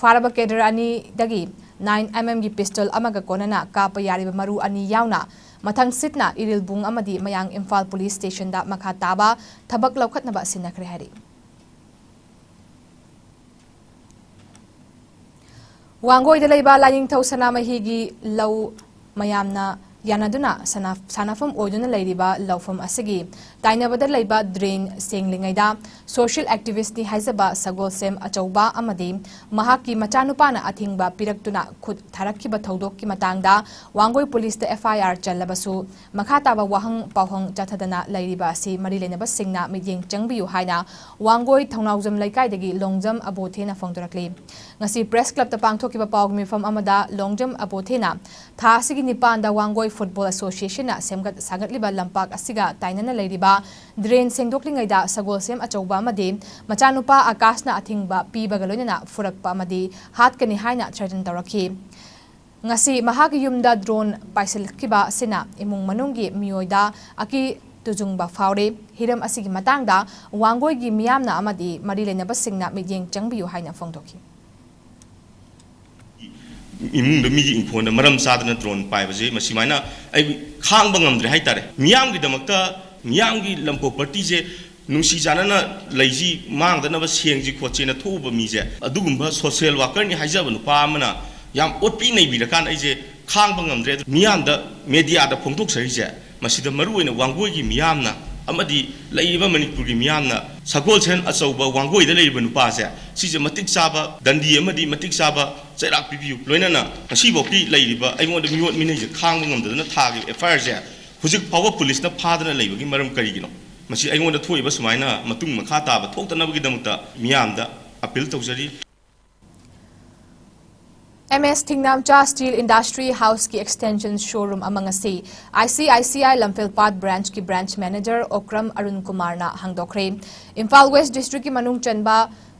ꯐꯥꯔꯕ ꯀꯦꯗꯔ ꯑꯅꯤꯗꯒꯤ ꯅꯥꯏꯟ ꯑꯦꯝ ꯑꯦꯝꯒꯤ ꯄꯤꯁꯇꯜ ꯑꯃꯒ ꯀꯣꯟꯅꯅ ꯀꯥꯞꯄ ꯌꯥꯔꯤꯕ ꯃꯔꯨ ꯑꯅꯤ ꯌꯥꯎꯅ ꯃꯊꯪꯁꯤꯠꯅ ꯏꯔꯤꯜꯕꯨꯡ ꯑꯃꯗꯤ ꯃꯌꯥꯡ ꯏꯝꯐꯥꯜ ꯄꯨꯂꯤꯁ ꯁ꯭ꯇꯦꯁꯟꯗ ꯃꯈꯥ ꯇꯥꯕ ꯊꯕꯛ ꯂꯧꯈꯠꯅꯕ ꯁꯤꯟꯅꯈ꯭ꯔꯦ ꯍꯥꯏꯔꯤ꯫ ꯋꯥꯡꯒꯣꯏꯗ ꯂꯩꯕ ꯂꯥꯏꯅꯤꯡꯊꯧ ꯁꯅꯥꯃꯍꯤꯒꯤ ꯂꯧ ꯃꯌꯥꯝꯅ ꯌꯥꯅꯗꯨꯅ ꯁꯅꯥ-, ꯁꯥꯟꯅꯐꯝ ꯑꯣꯏꯗꯨꯅ ꯂꯩꯔꯤꯕ ꯂꯧꯐꯝ ꯑꯁꯤꯒꯤ ꯇꯥꯏꯅꯕꯗ ꯂꯩꯕ ꯗ꯭ꯔꯦꯟ ꯁꯦꯡꯂꯤꯉꯩꯗ ꯁꯣꯁꯤꯌꯦꯜ ꯑꯦꯛꯇꯤꯚꯤꯁ꯭ꯠꯅꯤ ꯍꯥꯏꯖꯕ ꯁꯒꯣꯜꯁꯦꯝ ꯑꯆꯧꯕ ꯑꯃꯗꯤ ꯃꯍꯥꯛꯀꯤ ꯃꯆꯥꯅꯨꯄꯥꯅ ꯑꯊꯤꯡꯕ ꯄꯤꯔꯛꯇꯨꯅ ꯈꯨꯠ ꯊꯥꯔꯛꯈꯤꯕ ꯊꯧꯗꯣꯛꯀꯤ ꯃꯇꯥꯡꯗ ꯋꯥꯡꯒꯣꯏ ꯄꯨꯂꯤꯁꯇ ꯑꯦꯐ ꯑꯥꯏ ꯑꯥꯔ ꯆꯜꯂꯕꯁꯨ ꯃꯈꯥ ꯇꯥꯕ ꯋꯥꯍꯪ ꯄꯥꯎꯍꯪ ꯆꯠꯊꯗꯅ ꯂꯩꯔꯤꯕ ꯑꯁꯤ ꯃꯔꯤ ꯂꯩꯅꯕꯁꯤꯡꯅ ꯃꯤꯠꯌꯦꯡ ꯆꯪꯕꯤꯌꯨ ꯍꯥꯏꯅ ꯋꯥꯡꯒꯣꯏ ꯊꯧꯅꯥꯎꯖꯝ ꯂꯩꯀꯥꯏꯗꯒꯤ ꯂꯣꯡꯖꯝ ꯑꯕꯣꯊꯦꯅ ꯐꯣꯡꯗꯣꯔꯛꯂꯤ꯫ ꯉꯁꯤ ꯄ꯭ꯔꯦꯁ ꯀ꯭ꯂꯕꯇ ꯄꯥꯡꯊꯣꯛꯈꯤꯕ ꯄꯥꯎꯒꯤ ꯃꯤꯐꯝ ꯑꯃꯗ ꯂꯣꯡꯖꯝ ꯑꯕꯣꯊꯦꯅ ꯊꯥ ꯑꯁꯤꯒꯤ ꯅꯤꯄꯥꯟꯗ ꯋꯥꯡꯒꯣꯏ ꯐꯨꯠꯕꯣꯜ ꯑꯦꯁꯣꯁꯤꯌꯦꯁꯟꯅ ꯁꯦꯝꯒꯠ ꯁꯥꯒꯠꯂꯤꯕ ꯂꯝꯄꯥꯛ ꯑꯁꯤꯒ ꯇꯥꯏꯅꯅ ꯂꯩꯔꯤꯕ ꯗ꯭ꯔꯦꯟ ꯁꯦꯡꯗꯣꯛꯂꯤꯉꯩꯗ ꯁꯒꯣꯜꯁꯦꯝ ꯑꯆꯧꯕ ꯑꯃꯗꯤ ꯃꯆꯥꯅꯨꯄꯥ ꯑꯀꯥꯁꯅ ꯑꯊꯤꯡꯕ ꯄꯤꯕꯒ ꯂꯣꯏꯅꯅ ꯐꯨꯔꯛꯄ ꯑꯃꯗꯤ ꯍꯥꯠꯀꯅꯤ ꯍꯥꯏꯅ ꯊ꯭ꯔꯦꯇꯟ ꯇꯧꯔꯛꯈꯤ꯫ ꯉꯁꯤ ꯃꯍꯥꯛꯀꯤ ꯌꯨꯝꯗ ꯗ꯭ꯔꯣꯟ ꯄꯥꯏꯁꯤꯜꯂꯛꯈꯤꯕ ꯑꯁꯤꯅ ꯏꯃꯨꯡ ꯃꯅꯨꯡꯒꯤ ꯃꯤꯑꯣꯏꯗ ꯑꯀꯤ ꯇꯨꯖꯨꯡꯕ ꯐꯥꯎꯔꯦ꯫ ꯍꯤꯔꯝ ꯑꯁꯤꯒꯤ ꯃꯇꯥꯡꯗ ꯋꯥꯡꯒꯣꯏꯒꯤ ꯃꯤꯌꯥꯝꯅ ꯑꯃꯗꯤ ꯃꯔꯤ ꯂꯩꯅꯕꯁꯤꯡꯅ ꯃꯤꯠꯌꯦꯡ ꯆꯪꯕꯤꯌꯨ ꯍꯥꯏꯅ ꯐꯣꯡꯗꯣꯛꯈꯤ꯫ ꯏꯃꯨꯡꯗ ꯃꯤꯒꯤ ꯏꯪꯈꯣꯜꯗ ꯃꯔꯝ ꯆꯥꯗꯅ ꯗ꯭ꯔꯣꯟ ꯄꯥꯏꯕꯁꯦ, ꯃꯁꯤ ꯁꯨꯃꯥꯏꯅ ꯑꯩ ꯈꯥꯡꯕ ꯉꯝꯗ꯭ꯔꯦ ꯍꯥꯏꯇꯥꯔꯦ꯫ ꯃꯤꯌꯥꯝꯒꯤꯗꯃꯛꯇ, ꯃꯤꯌꯥꯝꯒꯤ ꯂꯝ ꯄ꯭ꯔꯣꯄꯔꯇꯤꯁꯦ ꯅꯨꯡꯁꯤ ꯆꯥꯟꯅꯅ ꯂꯩꯁꯤ, ꯃꯥꯡꯗꯅꯕ ꯁꯦꯡꯁꯤ ꯈꯣꯠꯁꯦꯅ ꯊꯣꯛꯎꯕ ꯃꯤꯁꯦ, ꯑꯗꯨꯒꯨꯝꯕ ꯁꯣꯁꯤꯌꯦꯜ ꯋꯥꯀꯔꯅꯤ ꯍꯥꯏꯖꯕ ꯅꯨꯄꯥ ꯑꯃꯅ ꯌꯥꯝ ꯑꯣꯠꯄꯤ ꯅꯩꯕꯤꯔꯀꯥꯟꯗ ꯑꯩꯁꯦ ꯈꯥꯡꯕ ꯉꯝꯗ꯭ꯔꯦ꯫ ꯑꯗꯨ ꯃꯤꯌꯥꯝꯗ, ꯃꯦꯗꯤꯌꯥꯗ ꯐꯣꯡꯗꯣꯛꯆꯔꯤꯁꯦ, ꯃꯁꯤꯗ ꯃꯔꯨꯑꯣꯏꯅ ꯋꯥꯡꯒꯣꯏꯒꯤ ꯃꯤꯌꯥꯝꯅ ꯑꯃꯗꯤ ꯂꯩꯔꯤꯕ ꯃꯅꯤꯄꯨꯔꯒꯤ ꯃꯤꯌꯥꯝꯅ ꯁꯒꯣꯜꯁꯦꯟ ꯑꯆꯧꯕ ꯋꯥꯡꯒꯣꯏꯗ ꯂꯩꯔꯤꯕ ꯅꯨꯄꯥꯁꯦ, ꯁꯤꯁꯦ ꯃꯇꯤꯛ ꯆꯥꯕ ꯗꯟꯗꯤ ꯑꯃꯗꯤ ꯃꯇꯤꯛ ꯆꯥꯕ ꯆꯩꯔꯥꯛ ꯄꯤꯕꯤꯌꯨ꯫ ꯂꯣꯏꯅꯅ ꯉꯁꯤꯐꯥꯎꯒꯤ ꯂꯩꯔꯤꯕ ꯑꯩꯉꯣꯟꯗ ꯃꯤꯑꯣꯠ ꯃꯤꯅꯩꯁꯦ ꯈꯥꯡꯕ ꯉꯝꯗꯗꯅ ꯊꯥꯈꯤꯕ ꯑꯦꯐ ꯑꯥꯏ ꯑꯥꯔꯁꯦ ꯍꯧꯖꯤꯛ ꯐꯥꯎꯕ ꯄꯨꯂꯤꯁꯅ ꯐꯥꯗꯅ ꯂꯩꯕꯒꯤ ꯃꯔꯝ ꯀꯔꯤꯒꯤꯅꯣ? ꯃꯁꯤ ꯑꯩꯉꯣꯟꯗ ꯊꯣꯛꯏꯕ ꯁꯨꯃꯥꯏꯅ ꯃꯇꯨꯡ ꯃꯈꯥ ꯇꯥꯕ ꯊꯣꯛꯇꯅꯕꯒꯤꯗꯃꯛꯇ ꯃꯤꯌꯥꯝꯗ ꯑꯄꯤꯜ ꯇꯧꯖꯔꯤ꯫ M S Thingnamcha steel industry ꯍꯥꯎꯁꯀꯤ ꯑꯦꯛꯁꯇꯦꯟꯁꯟ ꯁꯣꯔꯨꯝ ꯑꯃ ꯉꯁꯤ I C I C I Lamphelpat ꯕ꯭ꯔꯥꯟꯆꯀꯤ ꯕ꯭ꯔꯥꯟꯆ ꯃꯦꯅꯦꯖꯔ ꯑꯣꯀ꯭ꯔꯝ ꯑꯔꯨꯟ ꯀꯨꯃꯥꯔꯅ ꯍꯥꯡꯗꯣꯛꯈ꯭ꯔꯦ꯫ ꯏꯝꯐꯥꯜ ꯋꯦꯁ ꯗꯤꯁꯇ꯭ꯔꯤꯛꯀꯤ ꯃꯅꯨꯡ ꯆꯟꯕ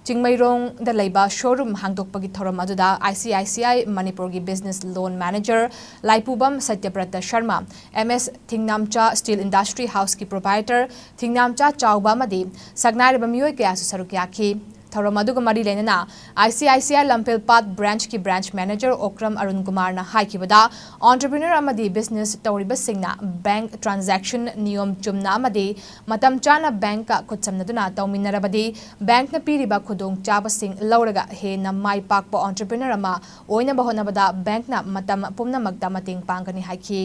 ꯆꯤꯡꯃꯩꯔꯣꯡꯗ ꯂꯩꯕ ꯁꯣꯔꯨꯝ ꯍꯥꯡꯗꯣꯛꯄꯒꯤ ꯊꯧꯔꯝ ꯑꯗꯨꯗ ꯑꯥꯏ ꯁꯤ ꯑꯥꯏ ꯁꯤ ꯑꯥꯏ ꯃꯅꯤꯄꯨꯔꯒꯤ business loan manager Laipubam Satyabrata Sharma, M S Thingnamcha steel industry ꯍꯥꯎꯁꯀꯤ ꯄ꯭ꯔꯣꯄꯥꯏꯇꯔ ꯊꯤꯡꯅꯥꯝꯆꯥ ꯆꯥꯎꯕ ꯑꯃꯗꯤ ꯁꯛꯅꯥꯏꯔꯕ ꯃꯤꯑꯣꯏ ꯀꯌꯥꯁꯨ ꯁꯔꯨꯛ ꯌꯥꯈꯤ꯫ ꯊꯧꯔꯝ ꯑꯗꯨꯒ ꯃꯔꯤ ꯂꯩꯅꯅ ꯑꯥꯏ C I C I Lamphelpat ꯕ꯭ꯔꯥꯟꯆꯀꯤ ꯕ꯭ꯔꯥꯟꯆ ꯃꯦꯅꯦꯖꯔ ꯑꯣꯀ꯭ꯔꯝ ꯑꯔꯨꯟ ꯀꯨꯃꯥꯔꯅ ꯍꯥꯏꯈꯤꯕꯗ, ꯑꯣꯟꯇꯔꯄ꯭ꯔꯤꯅꯔ ꯑꯃꯗꯤ ꯕꯤꯖꯤꯅꯦꯁ ꯇꯧꯔꯤꯕꯁꯤꯡꯅ ꯕꯦꯡꯛ ꯇ꯭ꯔꯥꯟꯖꯦꯛꯁꯟ ꯅꯤꯌꯣꯝ ꯆꯨꯝꯅ ꯑꯃꯗꯤ ꯃꯇꯝ ꯆꯥꯅ ꯕꯦꯡꯛꯀ ꯈꯨꯠꯁꯝꯅꯗꯨꯅ ꯇꯧꯃꯤꯟꯅꯔꯕꯗꯤ, ꯕꯦꯡꯛꯅ ꯄꯤꯔꯤꯕ ꯈꯨꯗꯣꯡꯆꯥꯕꯁꯤꯡ ꯂꯧꯔꯒ ꯍꯦꯟꯅ ꯃꯥꯏ ꯄꯥꯛꯄ ꯑꯣꯟꯇꯔꯄ꯭ꯔꯤꯅꯔ ꯑꯃ ꯑꯣꯏꯅꯕ ꯍꯣꯠꯅꯕꯗ ꯕꯦꯡꯛꯅ ꯃꯇꯝ ꯄꯨꯝꯅꯃꯛꯇ ꯃꯇꯦꯡ ꯄꯥꯡꯒꯅꯤ ꯍꯥꯏꯈꯤ꯫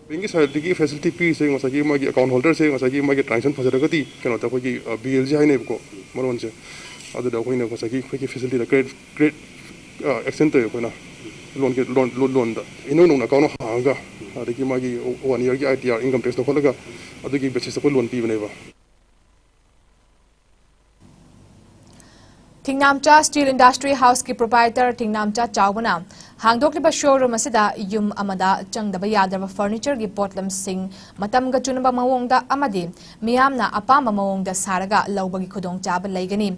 ꯕꯦꯡꯒꯤ ꯁꯥꯏꯠꯇꯒꯤ ꯐꯦꯁꯤꯂꯤꯇꯤ ꯄꯤꯔꯤꯁꯦ ꯉꯁꯥꯏꯒꯤ ꯃꯥꯒꯤ ꯑꯦꯀꯥꯎꯟ ꯍꯣꯜꯗꯔꯁꯦ ꯉꯁꯥꯏꯒꯤ ꯃꯥꯒꯤ ꯇ꯭ꯔꯥꯟꯖꯦꯛꯁꯟ ꯐꯖꯔꯒꯗꯤ ꯀꯩꯅꯣꯗ ꯑꯩꯈꯣꯏꯒꯤ ꯕꯤ ꯑꯦꯜ ꯖꯤ ꯍꯥꯏꯅꯩꯕꯀꯣ ꯃꯔꯣꯟꯁꯦ꯫ ꯑꯗꯨꯗ ꯑꯩꯈꯣꯏꯅ ꯉꯁꯥꯏꯒꯤ ꯑꯩꯈꯣꯏꯒꯤ ꯐꯦꯁꯤꯂꯤꯇꯤꯗ ꯀ꯭ꯔꯦꯗꯤꯠ ꯀ꯭ꯔꯦꯗꯤꯠ ꯑꯦꯛꯁꯇꯦꯟ ꯇꯧꯋꯦ ꯑꯩꯈꯣꯏꯅ ꯂꯣꯟꯒꯤ ꯂꯣꯟ ꯂꯣꯟꯗ ꯏꯅꯧ ꯅꯧꯅ ꯑꯦꯀꯥꯎꯟ ꯍꯥꯡꯉꯒ ꯑꯗꯒꯤ ꯃꯥꯒꯤ ꯋꯥꯟ ꯏꯌꯔꯒꯤ ꯑꯥꯏ ꯇꯤ ꯑꯥꯔ ꯏꯟꯀꯝ ꯇꯦꯛꯁ ꯂꯧꯈꯠꯂꯒ ꯑꯗꯨꯒꯤ ꯕꯦꯁꯤꯁꯇ ꯑꯩꯈꯣꯏ ꯂꯣꯟ ꯄꯤꯕꯅꯦꯕ꯫ ꯊꯤꯡꯅꯥꯝꯆꯥ ꯁ꯭ꯇꯤꯜ ꯏꯟꯗꯁꯇ꯭ꯔꯤ ꯍꯥꯎꯁꯀꯤ ꯄ꯭ꯔꯣꯄꯥꯏꯇꯔ ꯊꯤꯡꯅꯥꯝꯆꯥ ꯆꯥꯎꯕꯅ ꯍꯥꯡꯗꯣꯛꯂꯤꯕ ꯁꯣꯔꯨꯝ ꯑꯁꯤꯗ ꯌꯨꯝ ꯑꯃꯗ ꯆꯪꯗꯕ ꯌꯥꯗ꯭ꯔꯕ ꯐꯔꯅꯤꯆꯔꯒꯤ ꯄꯣꯠꯂꯝꯁꯤꯡ ꯃꯇꯝꯒ ꯆꯨꯅꯕ ꯃꯑꯣꯡꯗ ꯑꯃꯗꯤ ꯃꯤꯌꯥꯝꯅ ꯑꯄꯥꯝꯕ ꯃꯑꯣꯡꯗ ꯁꯥꯔꯒ ꯂꯧꯕꯒꯤ ꯈꯨꯗꯣꯡꯆꯥꯕ ꯂꯩꯒꯅꯤ꯫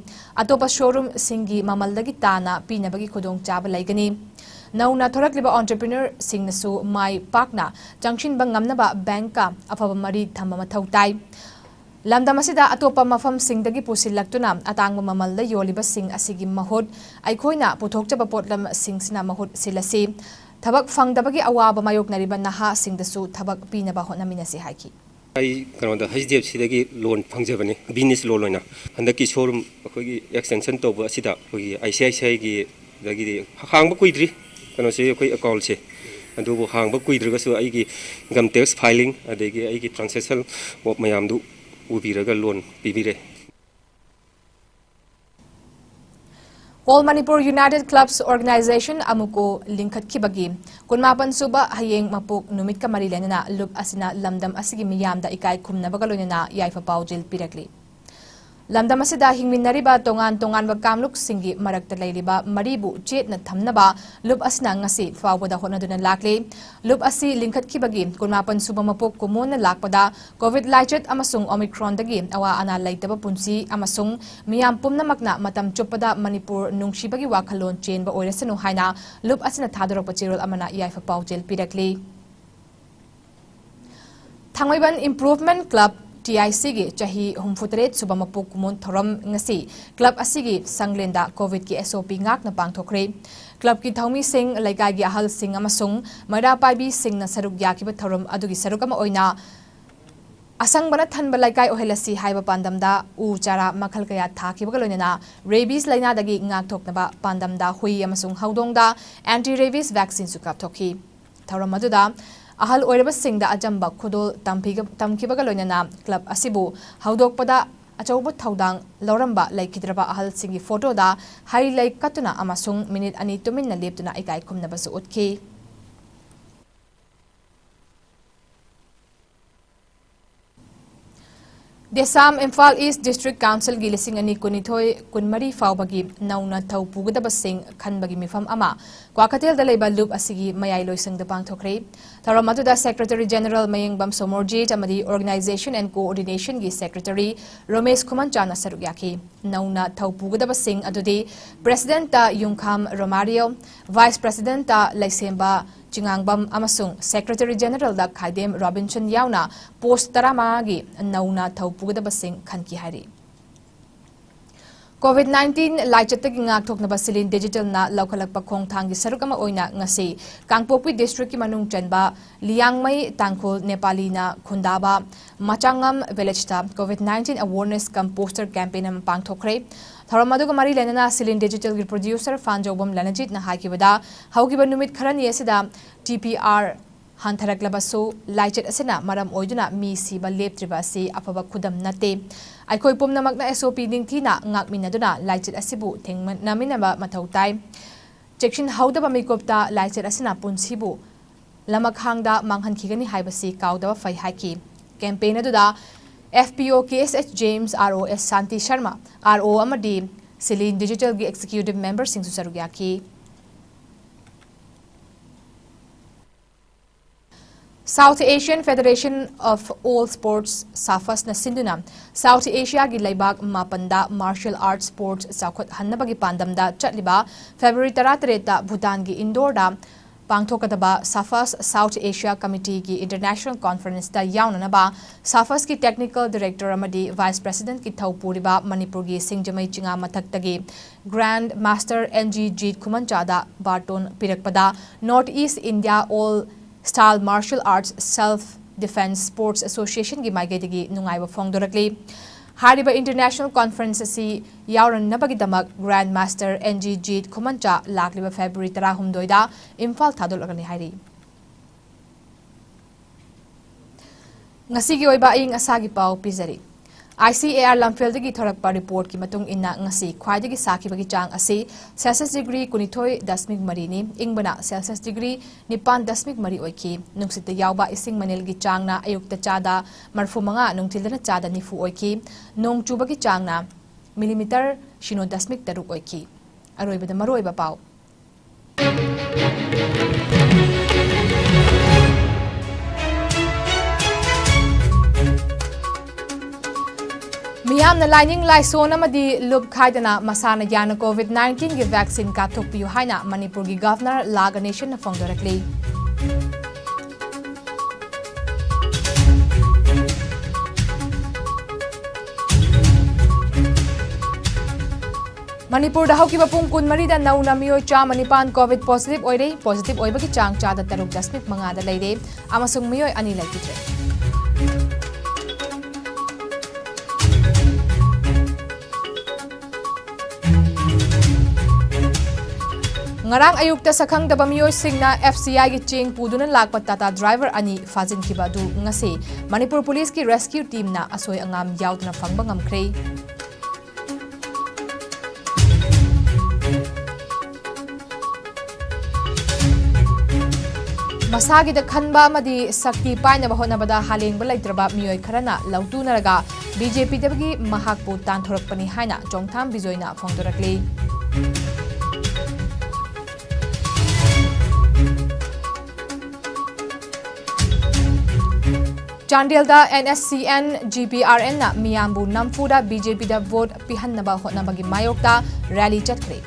ꯑꯇꯣꯞꯄ ꯁꯣꯔꯨꯝꯁꯤꯡꯒꯤ ꯃꯃꯜꯗꯒꯤ ꯇꯥꯅ ꯄꯤꯅꯕꯒꯤ ꯈꯨꯗꯣꯡꯆꯥꯕ ꯂꯩꯒꯅꯤ꯫ ꯅꯧꯅ ꯊꯣꯔꯛꯂꯤꯕ ꯑꯣꯟꯇꯔꯄ꯭ꯔꯤꯅꯔꯁꯤꯡꯅꯁꯨ ꯃꯥꯏ ꯄꯥꯛꯅ ꯆꯪꯁꯤꯟꯕ ꯉꯝꯅꯕ ꯕꯦꯡꯛꯀ ꯑꯐꯕ ꯃꯔꯤ ꯊꯝꯕ ꯃꯊꯧ ꯇꯥꯏ꯫ ꯂꯝꯗꯝ ꯑꯁꯤꯗ ꯑꯇꯣꯞꯄ ꯃꯐꯝꯁꯤꯡꯗꯒꯤ ꯄꯨꯁꯤꯜꯂꯛꯇꯨꯅ ꯑꯇꯥꯡꯕ ꯃꯃꯜꯗ ꯌꯣꯜꯂꯤꯕꯁꯤꯡ ꯑꯁꯤꯒꯤ ꯃꯍꯨꯠ ꯑꯩꯈꯣꯏꯅ ꯄꯨꯊꯣꯛꯆꯕ ꯄꯣꯠꯂꯝꯁꯤꯡꯁꯤꯅ ꯃꯍꯨꯠ ꯁꯤꯜꯂꯁꯤ꯫ ꯊꯕꯛ ꯐꯪꯗꯕꯒꯤ ꯑꯋꯥꯕ ꯃꯥꯌꯣꯛꯅꯔꯤꯕ ꯅꯍꯥꯁꯤꯡꯗꯁꯨ ꯊꯕꯛ ꯄꯤꯅꯕ ꯍꯣꯠꯅꯃꯤꯟꯅꯁꯤ ꯍꯥꯏꯈꯤ꯫ ꯑꯩ ꯀꯩꯅꯣꯗ, ꯍꯩꯆ ꯗꯤ ꯑꯦꯐ ꯁꯤꯗꯒꯤ ꯂꯣꯟ ꯐꯪꯖꯕꯅꯤ, ꯕꯤꯖꯤꯅꯦꯁ ꯂꯣꯟ ꯑꯣꯏꯅ꯫ ꯍꯟꯗꯛꯀꯤ ꯁꯣꯔꯨꯝ ꯑꯩꯈꯣꯏꯒꯤ ꯑꯦꯛꯁꯇꯦꯟꯁꯟ ꯇꯧꯕ ꯑꯁꯤꯗ ꯑꯩꯈꯣꯏꯒꯤ ꯑꯥꯏ ꯁꯤ ꯑꯥꯏ ꯁꯤ ꯑꯥꯏꯒꯤ, ꯑꯗꯒꯤꯗꯤ ꯍꯥꯡꯕ ꯀꯨꯏꯗ꯭ꯔꯤ ꯀꯩꯅꯣꯁꯦ, ꯑꯩꯈꯣꯏ ꯑꯦꯀꯥꯎꯟꯁꯦ꯫ ꯑꯗꯨꯕꯨ ꯍꯥꯡꯕ ꯀꯨꯏꯗ꯭ꯔꯒꯁꯨ ꯑꯩꯒꯤ ꯏꯟꯀꯝ ꯇꯦꯛꯁ ꯐꯥꯏꯂꯤꯡ ꯑꯗꯒꯤ ꯑꯩꯒꯤ ꯇ꯭ꯔꯥꯟꯁꯦꯛꯁꯟ ꯃꯌꯥꯝꯗꯨ ꯎꯕꯤꯔꯒ ꯂꯣꯟ ꯄꯤꯕꯤꯔꯦ꯫ All Manipur United Clubs Organization, ꯑꯃꯨꯀꯣ, ꯂꯤꯡꯈꯠꯈꯤꯕꯒꯤ ꯀꯨꯟꯃꯥꯄꯟ ꯁꯨꯕ ꯍꯌꯦꯡ ꯃꯄꯣꯛ ꯅꯨꯃꯤꯠꯀ ꯃꯔꯤ ꯂꯩꯅꯅ ꯂꯨꯞ ꯑꯁꯤꯅ ꯂꯝꯗꯝ ꯑꯁꯤꯒꯤ ꯃꯤꯌꯥꯝꯗ ꯏꯀꯥꯏ ꯈꯨꯝꯅꯕꯒ ꯂꯣꯏꯅꯅ ꯌꯥꯏꯐ ꯄꯥꯎꯖꯦꯜ ꯄꯤꯔꯛꯂꯤ꯫ ꯂꯝꯗꯝ ꯑꯁꯤꯗ ꯍꯤꯡꯃꯤꯟꯅꯔꯤꯕ ꯇꯣꯉꯥꯟ ꯇꯣꯉꯥꯟꯕ ꯀꯥꯡꯂꯨꯞꯁꯤꯡꯒꯤ ꯃꯔꯛꯇ ꯂꯩꯔꯤꯕ ꯃꯔꯤꯕꯨ ꯆꯦꯠꯅ ꯊꯝꯅꯕ ꯂꯨꯞ ꯑꯁꯤꯅ ꯉꯁꯤ ꯐꯥꯎꯕꯗ ꯍꯣꯠꯅꯗꯨꯅ ꯂꯥꯛꯂꯤ꯫ ꯂꯨꯞ ꯑꯁꯤ ꯂꯤꯡꯈꯠꯈꯤꯕꯒꯤ ꯀꯨꯟꯃꯥꯄꯟ ꯁꯨꯕ ꯃꯄꯣꯛ ꯀꯨꯝꯑꯣꯟꯅ ꯂꯥꯛꯄꯗ COVID ꯂꯥꯏꯆꯠ ꯑꯃꯁꯨꯡ Omicronꯗꯒꯤ ꯑꯋꯥ ꯑꯅꯥ ꯂꯩꯇꯕ ꯄꯨꯟꯁꯤ ꯑꯃꯁꯨꯡ ꯃꯤꯌꯥꯝ ꯄꯨꯝꯅꯃꯛꯅ ꯃꯇꯝ ꯆꯨꯞꯄꯗ ꯃꯅꯤꯄꯨꯔ ꯅꯨꯡꯁꯤꯕꯒꯤ ꯋꯥꯈꯜꯂꯣꯟ ꯆꯦꯟꯕ ꯑꯣꯏꯔꯁꯅꯨ ꯍꯥꯏꯅ ꯂꯨꯞ ꯑꯁꯤꯅ ꯊꯥꯗꯣꯔꯛꯄ ꯆꯦꯔꯣꯜ ꯑꯃꯅ ꯌꯥꯏꯐ ꯄꯥꯎꯖꯦꯜ ꯄꯤꯔꯛꯂꯤ꯫ ꯊꯥꯡꯃꯩꯕꯟ Improvement Club, ꯇꯤ ꯑꯥꯏ ꯁꯤꯒꯤ ꯆꯍꯤ ꯍꯨꯝꯐꯨꯇꯔꯦꯠ ꯁꯨꯕ ꯃꯄꯣꯛ ꯀꯨꯝꯑꯣꯟ ꯊꯧꯔꯝ ꯉꯁꯤ ꯀ꯭ꯂꯕ ꯑꯁꯤꯒꯤ ꯁꯪꯂꯦꯟꯗ COVID ꯀꯤ ꯑꯦꯁ ꯑꯣ ꯄꯤ ꯉꯥꯛꯅ ꯄꯥꯡꯊꯣꯛꯈ꯭ꯔꯦ꯫ ꯀ꯭ꯂꯕꯀꯤ ꯊꯧꯃꯤꯁꯤꯡ, ꯂꯩꯀꯥꯏꯒꯤ ꯑꯍꯜꯁꯤꯡ ꯑꯃꯁꯨꯡ ꯃꯩꯔꯥ ꯄꯥꯏꯕꯤꯁꯤꯡꯅ ꯁꯔꯨꯛ ꯌꯥꯈꯤꯕ ꯊꯧꯔꯝ ꯑꯗꯨꯒꯤ ꯁꯔꯨꯛ ꯑꯃ ꯑꯣꯏꯅ ꯑꯁꯪꯕꯅ ꯊꯟꯕ ꯂꯩꯀꯥꯏ ꯑꯣꯏꯍꯜꯂꯁꯤ ꯍꯥꯏꯕ ꯄꯥꯟꯗꯝꯗ ꯎ ꯆꯥꯔꯥ ꯃꯈꯜ ꯀꯌꯥ ꯊꯥꯈꯤꯕꯒ ꯂꯣꯏꯅꯅ ꯔꯦꯕꯤꯁ ꯂꯥꯏꯅꯥꯗꯒꯤ ꯉꯥꯛꯊꯣꯛꯅꯕ ꯄꯥꯟꯗꯝꯗ ꯍꯨꯏ ꯑꯃꯁꯨꯡ ꯍꯧꯗꯣꯡꯗ anti rabies vaccineꯁꯨ ꯀꯥꯞꯊꯣꯛꯈꯤ꯫ ꯊꯧꯔꯝ ꯑꯗꯨꯗ ꯑꯍꯜ ꯑꯣꯏꯔꯕꯁꯤꯡꯗ ꯑꯆꯝꯕ ꯈꯨꯗꯣꯜ ꯇꯝꯈꯤꯕꯒ ꯂꯣꯏꯅꯅ ꯀ꯭ꯂꯕ ꯑꯁꯤꯕꯨ ꯍꯧꯗꯣꯛꯄꯗ ꯑꯆꯧꯕ ꯊꯧꯗꯥꯡ ꯂꯧꯔꯝꯕ ꯂꯩꯈꯤꯗ꯭ꯔꯕ ꯑꯍꯜꯁꯤꯡꯒꯤ ꯐꯣꯇꯣꯗ ꯍꯩ ꯂꯩ ꯀꯠꯇꯨꯅ ꯑꯃꯁꯨꯡ ꯃꯤꯅꯤꯠ ꯑꯅꯤ ꯇꯨꯃꯤꯟꯅ ꯂꯦꯞꯇꯨꯅ ꯏꯀꯥꯏ ꯈꯨꯝꯅꯕꯁꯨ ꯎꯠꯈꯤ꯫ ꯗꯦꯁꯥꯝ ꯏꯝꯐꯥꯜ ꯏꯁ ꯗꯤꯁꯇ꯭ꯔꯤꯛ ꯀꯥꯎꯟꯁꯤꯜꯒꯤ ꯂꯤꯁꯤꯡ ꯑꯅꯤ ꯀꯨꯟꯅꯤꯊꯣꯏ ꯀꯨꯟꯃꯔꯤ ꯐꯥꯎꯕꯒꯤ ꯅꯧꯅ ꯊꯧ ꯄꯨꯒꯗꯕꯁꯤꯡ ꯈꯟꯕꯒꯤ ꯃꯤꯐꯝ ꯑꯃ ꯀ꯭ꯋꯥꯀꯩꯊꯦꯜꯗ ꯂꯩꯕ ꯂꯨꯞ ꯑꯁꯤꯒꯤ ꯃꯌꯥꯏ ꯂꯣꯏꯁꯪꯗ ꯄꯥꯡꯊꯣꯛꯈ꯭ꯔꯦ꯫ ꯊꯧꯔꯝ ꯑꯗꯨꯗ Secretary General ꯃꯌꯦꯡꯕꯝ ꯁꯣꯃꯣꯔꯖꯤꯠ ꯑꯃꯗꯤ Organization and Coordination ꯒꯤ Secretary ꯔꯣꯃꯦꯁ ꯈꯨꯃꯟꯆꯥꯅ ꯁꯔꯨꯛ ꯌꯥꯈꯤ꯫ ꯅꯧꯅ ꯊꯧ ꯄꯨꯒꯗꯕꯁꯤꯡ ꯑꯗꯨꯗꯤ President ꯇ ꯌꯨꯝꯈꯥꯝ ꯔꯣꯃꯥꯔꯤꯌꯣ, Vice President ꯇ ꯂꯩꯁꯦꯝꯕ ꯆꯤꯉꯥꯡꯕꯝ ꯑꯃꯁꯨꯡ Secretary Generalꯗ ꯈꯥꯏꯗꯦꯝ ꯔꯣꯕꯤꯟꯁꯟ ꯌꯥꯎꯅ post ꯇꯔꯥꯃꯉꯥꯒꯤ ꯅꯧꯅ ꯊꯧ ꯄꯨꯒꯗꯕꯁꯤꯡ ꯈꯟꯈꯤ ꯍꯥꯏꯔꯤ꯫ COVID nineteen ꯂꯥꯏꯆꯠꯇꯒꯤ ꯉꯥꯛꯊꯣꯛꯅꯕ ꯁꯤꯂꯤꯟ ꯗꯤꯖꯤꯇꯦꯜꯅ ꯂꯧꯈꯠꯂꯛꯄ ꯈꯣꯡꯊꯥꯡꯒꯤ ꯁꯔꯨꯛ ꯑꯃ ꯑꯣꯏꯅ ꯉꯁꯤ ꯀꯥꯡꯄꯣꯛꯄꯤ districtꯀꯤ ꯃꯅꯨꯡ ꯆꯟꯕ ꯂꯤꯌꯥꯡꯃꯩ ꯇꯥꯡꯈꯨꯜ ꯅꯦꯄꯥꯂꯤꯅ ꯈꯨꯟꯗꯥꯕ ꯃꯆꯥꯉꯝ villageꯇ COVID nineteen awareness cum poster campaign ꯑꯃ ꯄꯥꯡꯊꯣꯛꯈ꯭ꯔꯦ꯫ ꯊꯧꯔꯝ ꯑꯗꯨꯒ ꯃꯔꯤ ꯂꯩꯅꯅ ꯁꯤꯂꯤꯟ ꯗꯤꯖꯤꯇꯦꯜꯒꯤ producer ꯐꯥꯟꯖꯧꯕꯝ ꯂꯅꯖꯤꯠꯅ ꯍꯥꯏꯈꯤꯕꯗ, ꯍꯧꯈꯤꯕ ꯅꯨꯃꯤꯠ ꯈꯔꯅꯤ ꯑꯁꯤꯗ TPR ꯍꯟꯊꯔꯛꯂꯕꯁꯨ, ꯂꯥꯏꯆꯠ ꯑꯁꯤꯅ ꯃꯔꯝ ꯑꯣꯏꯗꯨꯅ ꯃꯤ ꯁꯤꯕ ꯂꯦꯞꯇ꯭ꯔꯤꯕ ꯑꯁꯤ ꯑꯐꯕ ꯈꯨꯗꯝ ꯅꯠꯇꯦ꯫ ꯑꯩꯈꯣꯏ ꯄꯨꯝꯅꯃꯛꯅ SOP ꯅꯤꯡꯊꯤꯅ ꯉꯥꯛꯃꯤꯟꯅꯗꯨꯅ ꯂꯥꯏꯆꯠ ꯑꯁꯤꯕꯨ ꯊꯦꯡꯅꯃꯤꯟꯅꯕ ꯃꯊꯧ ꯇꯥꯏ꯫ ꯆꯦꯛꯁꯤꯟꯍꯧꯗꯕ ꯃꯤꯀꯨꯞꯇ ꯂꯥꯏꯆꯠ ꯑꯁꯤꯅ ꯄꯨꯟꯁꯤꯕꯨ ꯂꯃꯈꯥꯡꯗ ꯃꯥꯡꯍꯟꯈꯤꯒꯅꯤ ꯍꯥꯏꯕꯁꯤ ꯀꯥꯎꯗꯕ ꯐꯩ ꯍꯥꯏꯈꯤ꯫ Campaign ꯑꯗꯨꯗ FPO KSH James, RO S Shanti Sharma, RO ꯑꯃꯗꯤ ꯁꯤꯂꯤꯟ ꯗꯤꯖꯤꯇꯦꯜꯒꯤ executive memberꯁꯤꯡꯁꯨ ꯁꯔꯨꯛ ꯌꯥꯈꯤ꯫ South Asian Federation of All Sports, SAFASꯅ ꯁꯤꯟꯗꯨꯅ South Asiaꯒꯤ ꯂꯩꯕꯥꯛ ꯃꯥꯄꯟꯗ martial arts sports ꯆꯥꯎꯈꯠꯍꯟꯅꯕꯒꯤ ꯄꯥꯟꯗꯝꯗ ꯆꯠꯂꯤꯕ February ꯇꯔꯥꯇꯔꯦꯠꯇ ꯚꯨꯇꯥꯟꯒꯤ ꯏꯟꯗꯣꯔꯗ ꯄꯥꯡꯊꯣꯛꯀꯗꯕ SAFAS South Asia Committeeꯒꯤ International Conferenceꯇ ꯌꯥꯎꯅꯅꯕ SAFASꯀꯤ Technical Director ꯑꯃꯗꯤ Vice Presidentꯀꯤ ꯊꯧ ꯄꯨꯔꯤꯕ ꯃꯅꯤꯄꯨꯔꯒꯤ ꯁꯤꯡꯖꯃꯩ ꯆꯤꯉꯥ ꯃꯊꯛꯇꯒꯤ Grand Master NG ꯖꯤꯠ ꯈꯨꯃꯟꯆꯥꯗ baton ꯄꯤꯔꯛꯄꯗ North East India All Style Martial Arts Self Defense Sports Associationꯒꯤ ꯃꯥꯏꯀꯩꯗꯒꯤ ꯅꯨꯡꯉꯥꯏꯕ ꯐꯣꯡꯗꯣꯔꯛꯂꯤ꯫ ꯍꯥꯏꯔꯤꯕ international conference ꯑꯁꯤ ꯌꯥꯎꯔꯅꯕꯒꯤꯗꯃꯛ Grand Master NG ꯖꯤꯠ ꯈꯨꯃꯟꯆꯥ ꯂꯥꯛꯂꯤꯕ February ꯇꯔꯥꯍꯨꯝꯗꯣꯏꯗ ꯏꯝꯐꯥꯜ ꯊꯥꯗꯣꯛꯂꯒꯅꯤ ꯍꯥꯏꯔꯤ꯫ ꯉꯁꯤꯒꯤ ꯑꯣꯏꯕ ꯑꯏꯪ ꯑꯁꯥꯒꯤ ꯄꯥꯎ ꯄꯤꯖꯔꯤ꯫ ICAR ꯂꯝꯐꯦꯜꯗꯒꯤ ꯊꯣꯔꯛꯄ reportꯀꯤ ꯃꯇꯨꯡ ꯏꯟꯅ, ꯉꯁꯤ ꯈ꯭ꯋꯥꯏꯗꯒꯤ ꯁꯥꯈꯤꯕꯒꯤ ꯆꯥꯡ ꯑꯁꯤ Celsius degree ꯀꯨꯟꯅꯤꯊꯣꯏ ꯗꯁꯃꯤꯛ ꯃꯔꯤꯅꯤ, ꯏꯪꯕꯅ Celsius degree ꯅꯤꯄꯥꯟ ꯗꯁꯃꯤꯛ ꯃꯔꯤ ꯑꯣꯏꯈꯤ꯫ ꯅꯨꯡꯁꯤꯠꯇ ꯌꯥꯎꯕ ꯏꯁꯤꯡ ꯃꯅꯤꯜꯒꯤ ꯆꯥꯡꯅ ꯑꯌꯨꯛꯇ ꯆꯥꯗ ꯃꯔꯤꯐꯨ ꯃꯉꯥ, ꯅꯨꯡꯊꯤꯜꯗꯅ ꯆꯥꯗ ꯅꯤꯐꯨ ꯑꯣꯏꯈꯤ꯫ ꯅꯣꯡ ꯆꯨꯕꯒꯤ ꯆꯥꯡꯅ millimeter ꯁꯤꯅꯣ ꯗꯁꯃꯤꯛ ꯇꯔꯨꯛ ꯑꯣꯏꯈꯤ꯫ ꯑꯔꯣꯏꯕꯗ ꯃꯔꯨꯑꯣꯏꯕ ꯄꯥꯎ꯫ ꯃꯤꯌꯥꯝ ꯌꯥꯝꯅ ꯂꯥꯏꯅꯤꯡ ꯂꯥꯏꯁꯣꯟ ꯑꯃꯗꯤ ꯂꯨꯞ ꯈꯥꯏꯗꯅ ꯃꯁꯥꯅ ꯌꯥꯅ COVID nineteen ꯒꯤ vaccine ꯀꯥꯞꯊꯣꯛꯄꯤꯌꯨ ꯍꯥꯏꯅ ꯃꯅꯤꯄꯨꯔꯒꯤ Governor ꯂꯥ ꯒꯅꯦꯁꯟꯅ ꯐꯣꯡꯗꯣꯔꯛꯂꯤ꯫ ꯃꯅꯤꯄꯨꯔꯗ ꯍꯧꯈꯤꯕ ꯄꯨꯡ ꯀꯨꯟꯃꯔꯤꯗ ꯅꯧꯅ ꯃꯤꯑꯣꯏ ꯆꯥꯝꯃ ꯅꯤꯄꯥꯟ COVID positive ꯑꯣꯏꯔꯦ꯫ Positive ꯑꯣꯏꯕꯒꯤ ꯆꯥꯡ ꯆꯥꯗ ꯇꯔꯨꯛ ꯗꯁꯃꯤꯛ ꯃꯉꯥꯗ ꯂꯩꯔꯦ ꯑꯃꯁꯨꯡ ꯃꯤꯑꯣꯏ ꯑꯅꯤ ꯂꯩꯈꯤꯗ꯭ꯔꯦ꯫ ꯉꯔꯥꯡ ꯑꯌꯨꯛꯇ ꯁꯛꯈꯪꯗꯕ ꯃꯤꯑꯣꯏꯁꯤꯡꯅ FCI ꯒꯤ ꯆꯦꯡ ꯄꯨꯗꯨꯅ ꯂꯥꯛꯄ Tata driver ꯑꯅꯤ ꯐꯥꯖꯤꯟꯈꯤꯕ ꯑꯗꯨ ꯉꯁꯤ ꯃꯅꯤꯄꯨꯔ ꯄꯨꯂꯤꯁꯀꯤ rescue team ꯅ ꯑꯁꯣꯏ ꯑꯉꯥꯝ ꯌꯥꯎꯗꯅ ꯐꯪꯕ ꯉꯝꯈ꯭ꯔꯦ꯫ ꯃꯁꯥꯒꯤꯗ ꯈꯟꯕ ꯑꯃꯗꯤ ꯁꯛꯇꯤ ꯄꯥꯏꯅꯕ ꯍꯣꯠꯅꯕꯗ ꯍꯥꯂꯦꯡꯕ ꯂꯩꯇ꯭ꯔꯕ ꯃꯤꯑꯣꯏ ꯈꯔꯅ ꯂꯧꯇꯨꯅꯔꯒ BJP ꯗꯒꯤ ꯃꯍꯥꯛꯄꯨ ꯇꯥꯟꯊꯣꯔꯛꯄꯅꯤ ꯍꯥꯏꯅ ꯆꯣꯡꯊꯥꯝ ꯕꯤꯖꯣꯏꯅ ꯐꯣꯡꯗꯣꯔꯛꯂꯤ꯫ ꯆꯥꯟꯗꯦꯜꯗ NSCN GPRN ꯅ ꯃꯤꯌꯥꯝꯕꯨ ꯅꯝꯐꯨꯗ BJP ꯗ vote ꯄꯤꯍꯟꯅꯕ ꯍꯣꯠꯅꯕꯒꯤ ꯃꯥꯌꯣꯛꯇ rally ꯆꯠꯈ꯭ꯔꯦ꯫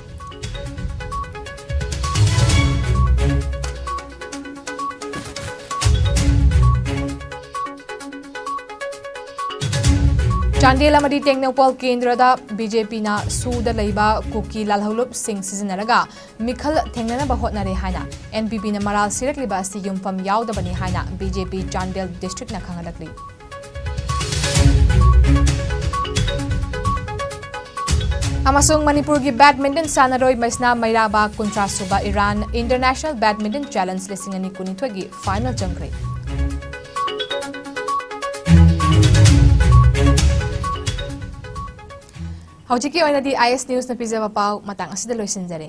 ꯆꯥꯟꯗꯦꯜ ꯑꯃꯗꯤ ꯇꯦꯡꯅꯧꯄꯜ ꯀꯦꯟꯗ꯭ꯔꯗ BJP ꯅ ꯁꯨꯗ ꯂꯩꯕ ꯀꯨꯀꯤ ꯂꯥꯜꯍꯧꯂꯨꯞꯁꯤꯡ ꯁꯤꯖꯤꯟꯅꯔꯒ ꯃꯤꯈꯜ ꯊꯦꯡꯅꯅꯕ ꯍꯣꯠꯅꯔꯦ ꯍꯥꯏꯅ NPP ꯅ ꯃꯔꯥꯜ ꯁꯤꯔꯛꯂꯤꯕ ꯑꯁꯤ ꯌꯨꯝꯐꯝ ꯌꯥꯎꯗꯕꯅꯤ ꯍꯥꯏꯅ BJP ꯆꯥꯟꯗꯦꯜ district ꯅ ꯈꯪꯍꯜꯂꯛꯂꯤ꯫ ꯑꯃꯁꯨꯡ ꯃꯅꯤꯄꯨꯔꯒꯤ badminton ꯁꯥꯟꯅꯔꯣꯏ ꯃꯩꯁꯅꯥ ꯃꯩꯔꯥꯕ ꯀꯨꯟꯊ꯭ꯔꯥ ꯁꯨꯕ Iran International Badminton Challenge ꯂꯤꯁꯤꯡ ꯑꯅꯤ ꯀꯨꯟꯅꯤꯊꯣꯏꯒꯤ final ꯆꯪꯈ꯭ꯔꯦ꯫ ꯍꯧꯖꯤꯛꯀꯤ ꯑꯣꯏꯅꯗꯤ IS News ꯅ ꯄꯤꯖꯕ ꯄꯥꯎ ꯃꯇꯥꯡ ꯑꯁꯤꯗ ꯂꯣꯏꯁꯤꯟꯖꯔꯦ꯫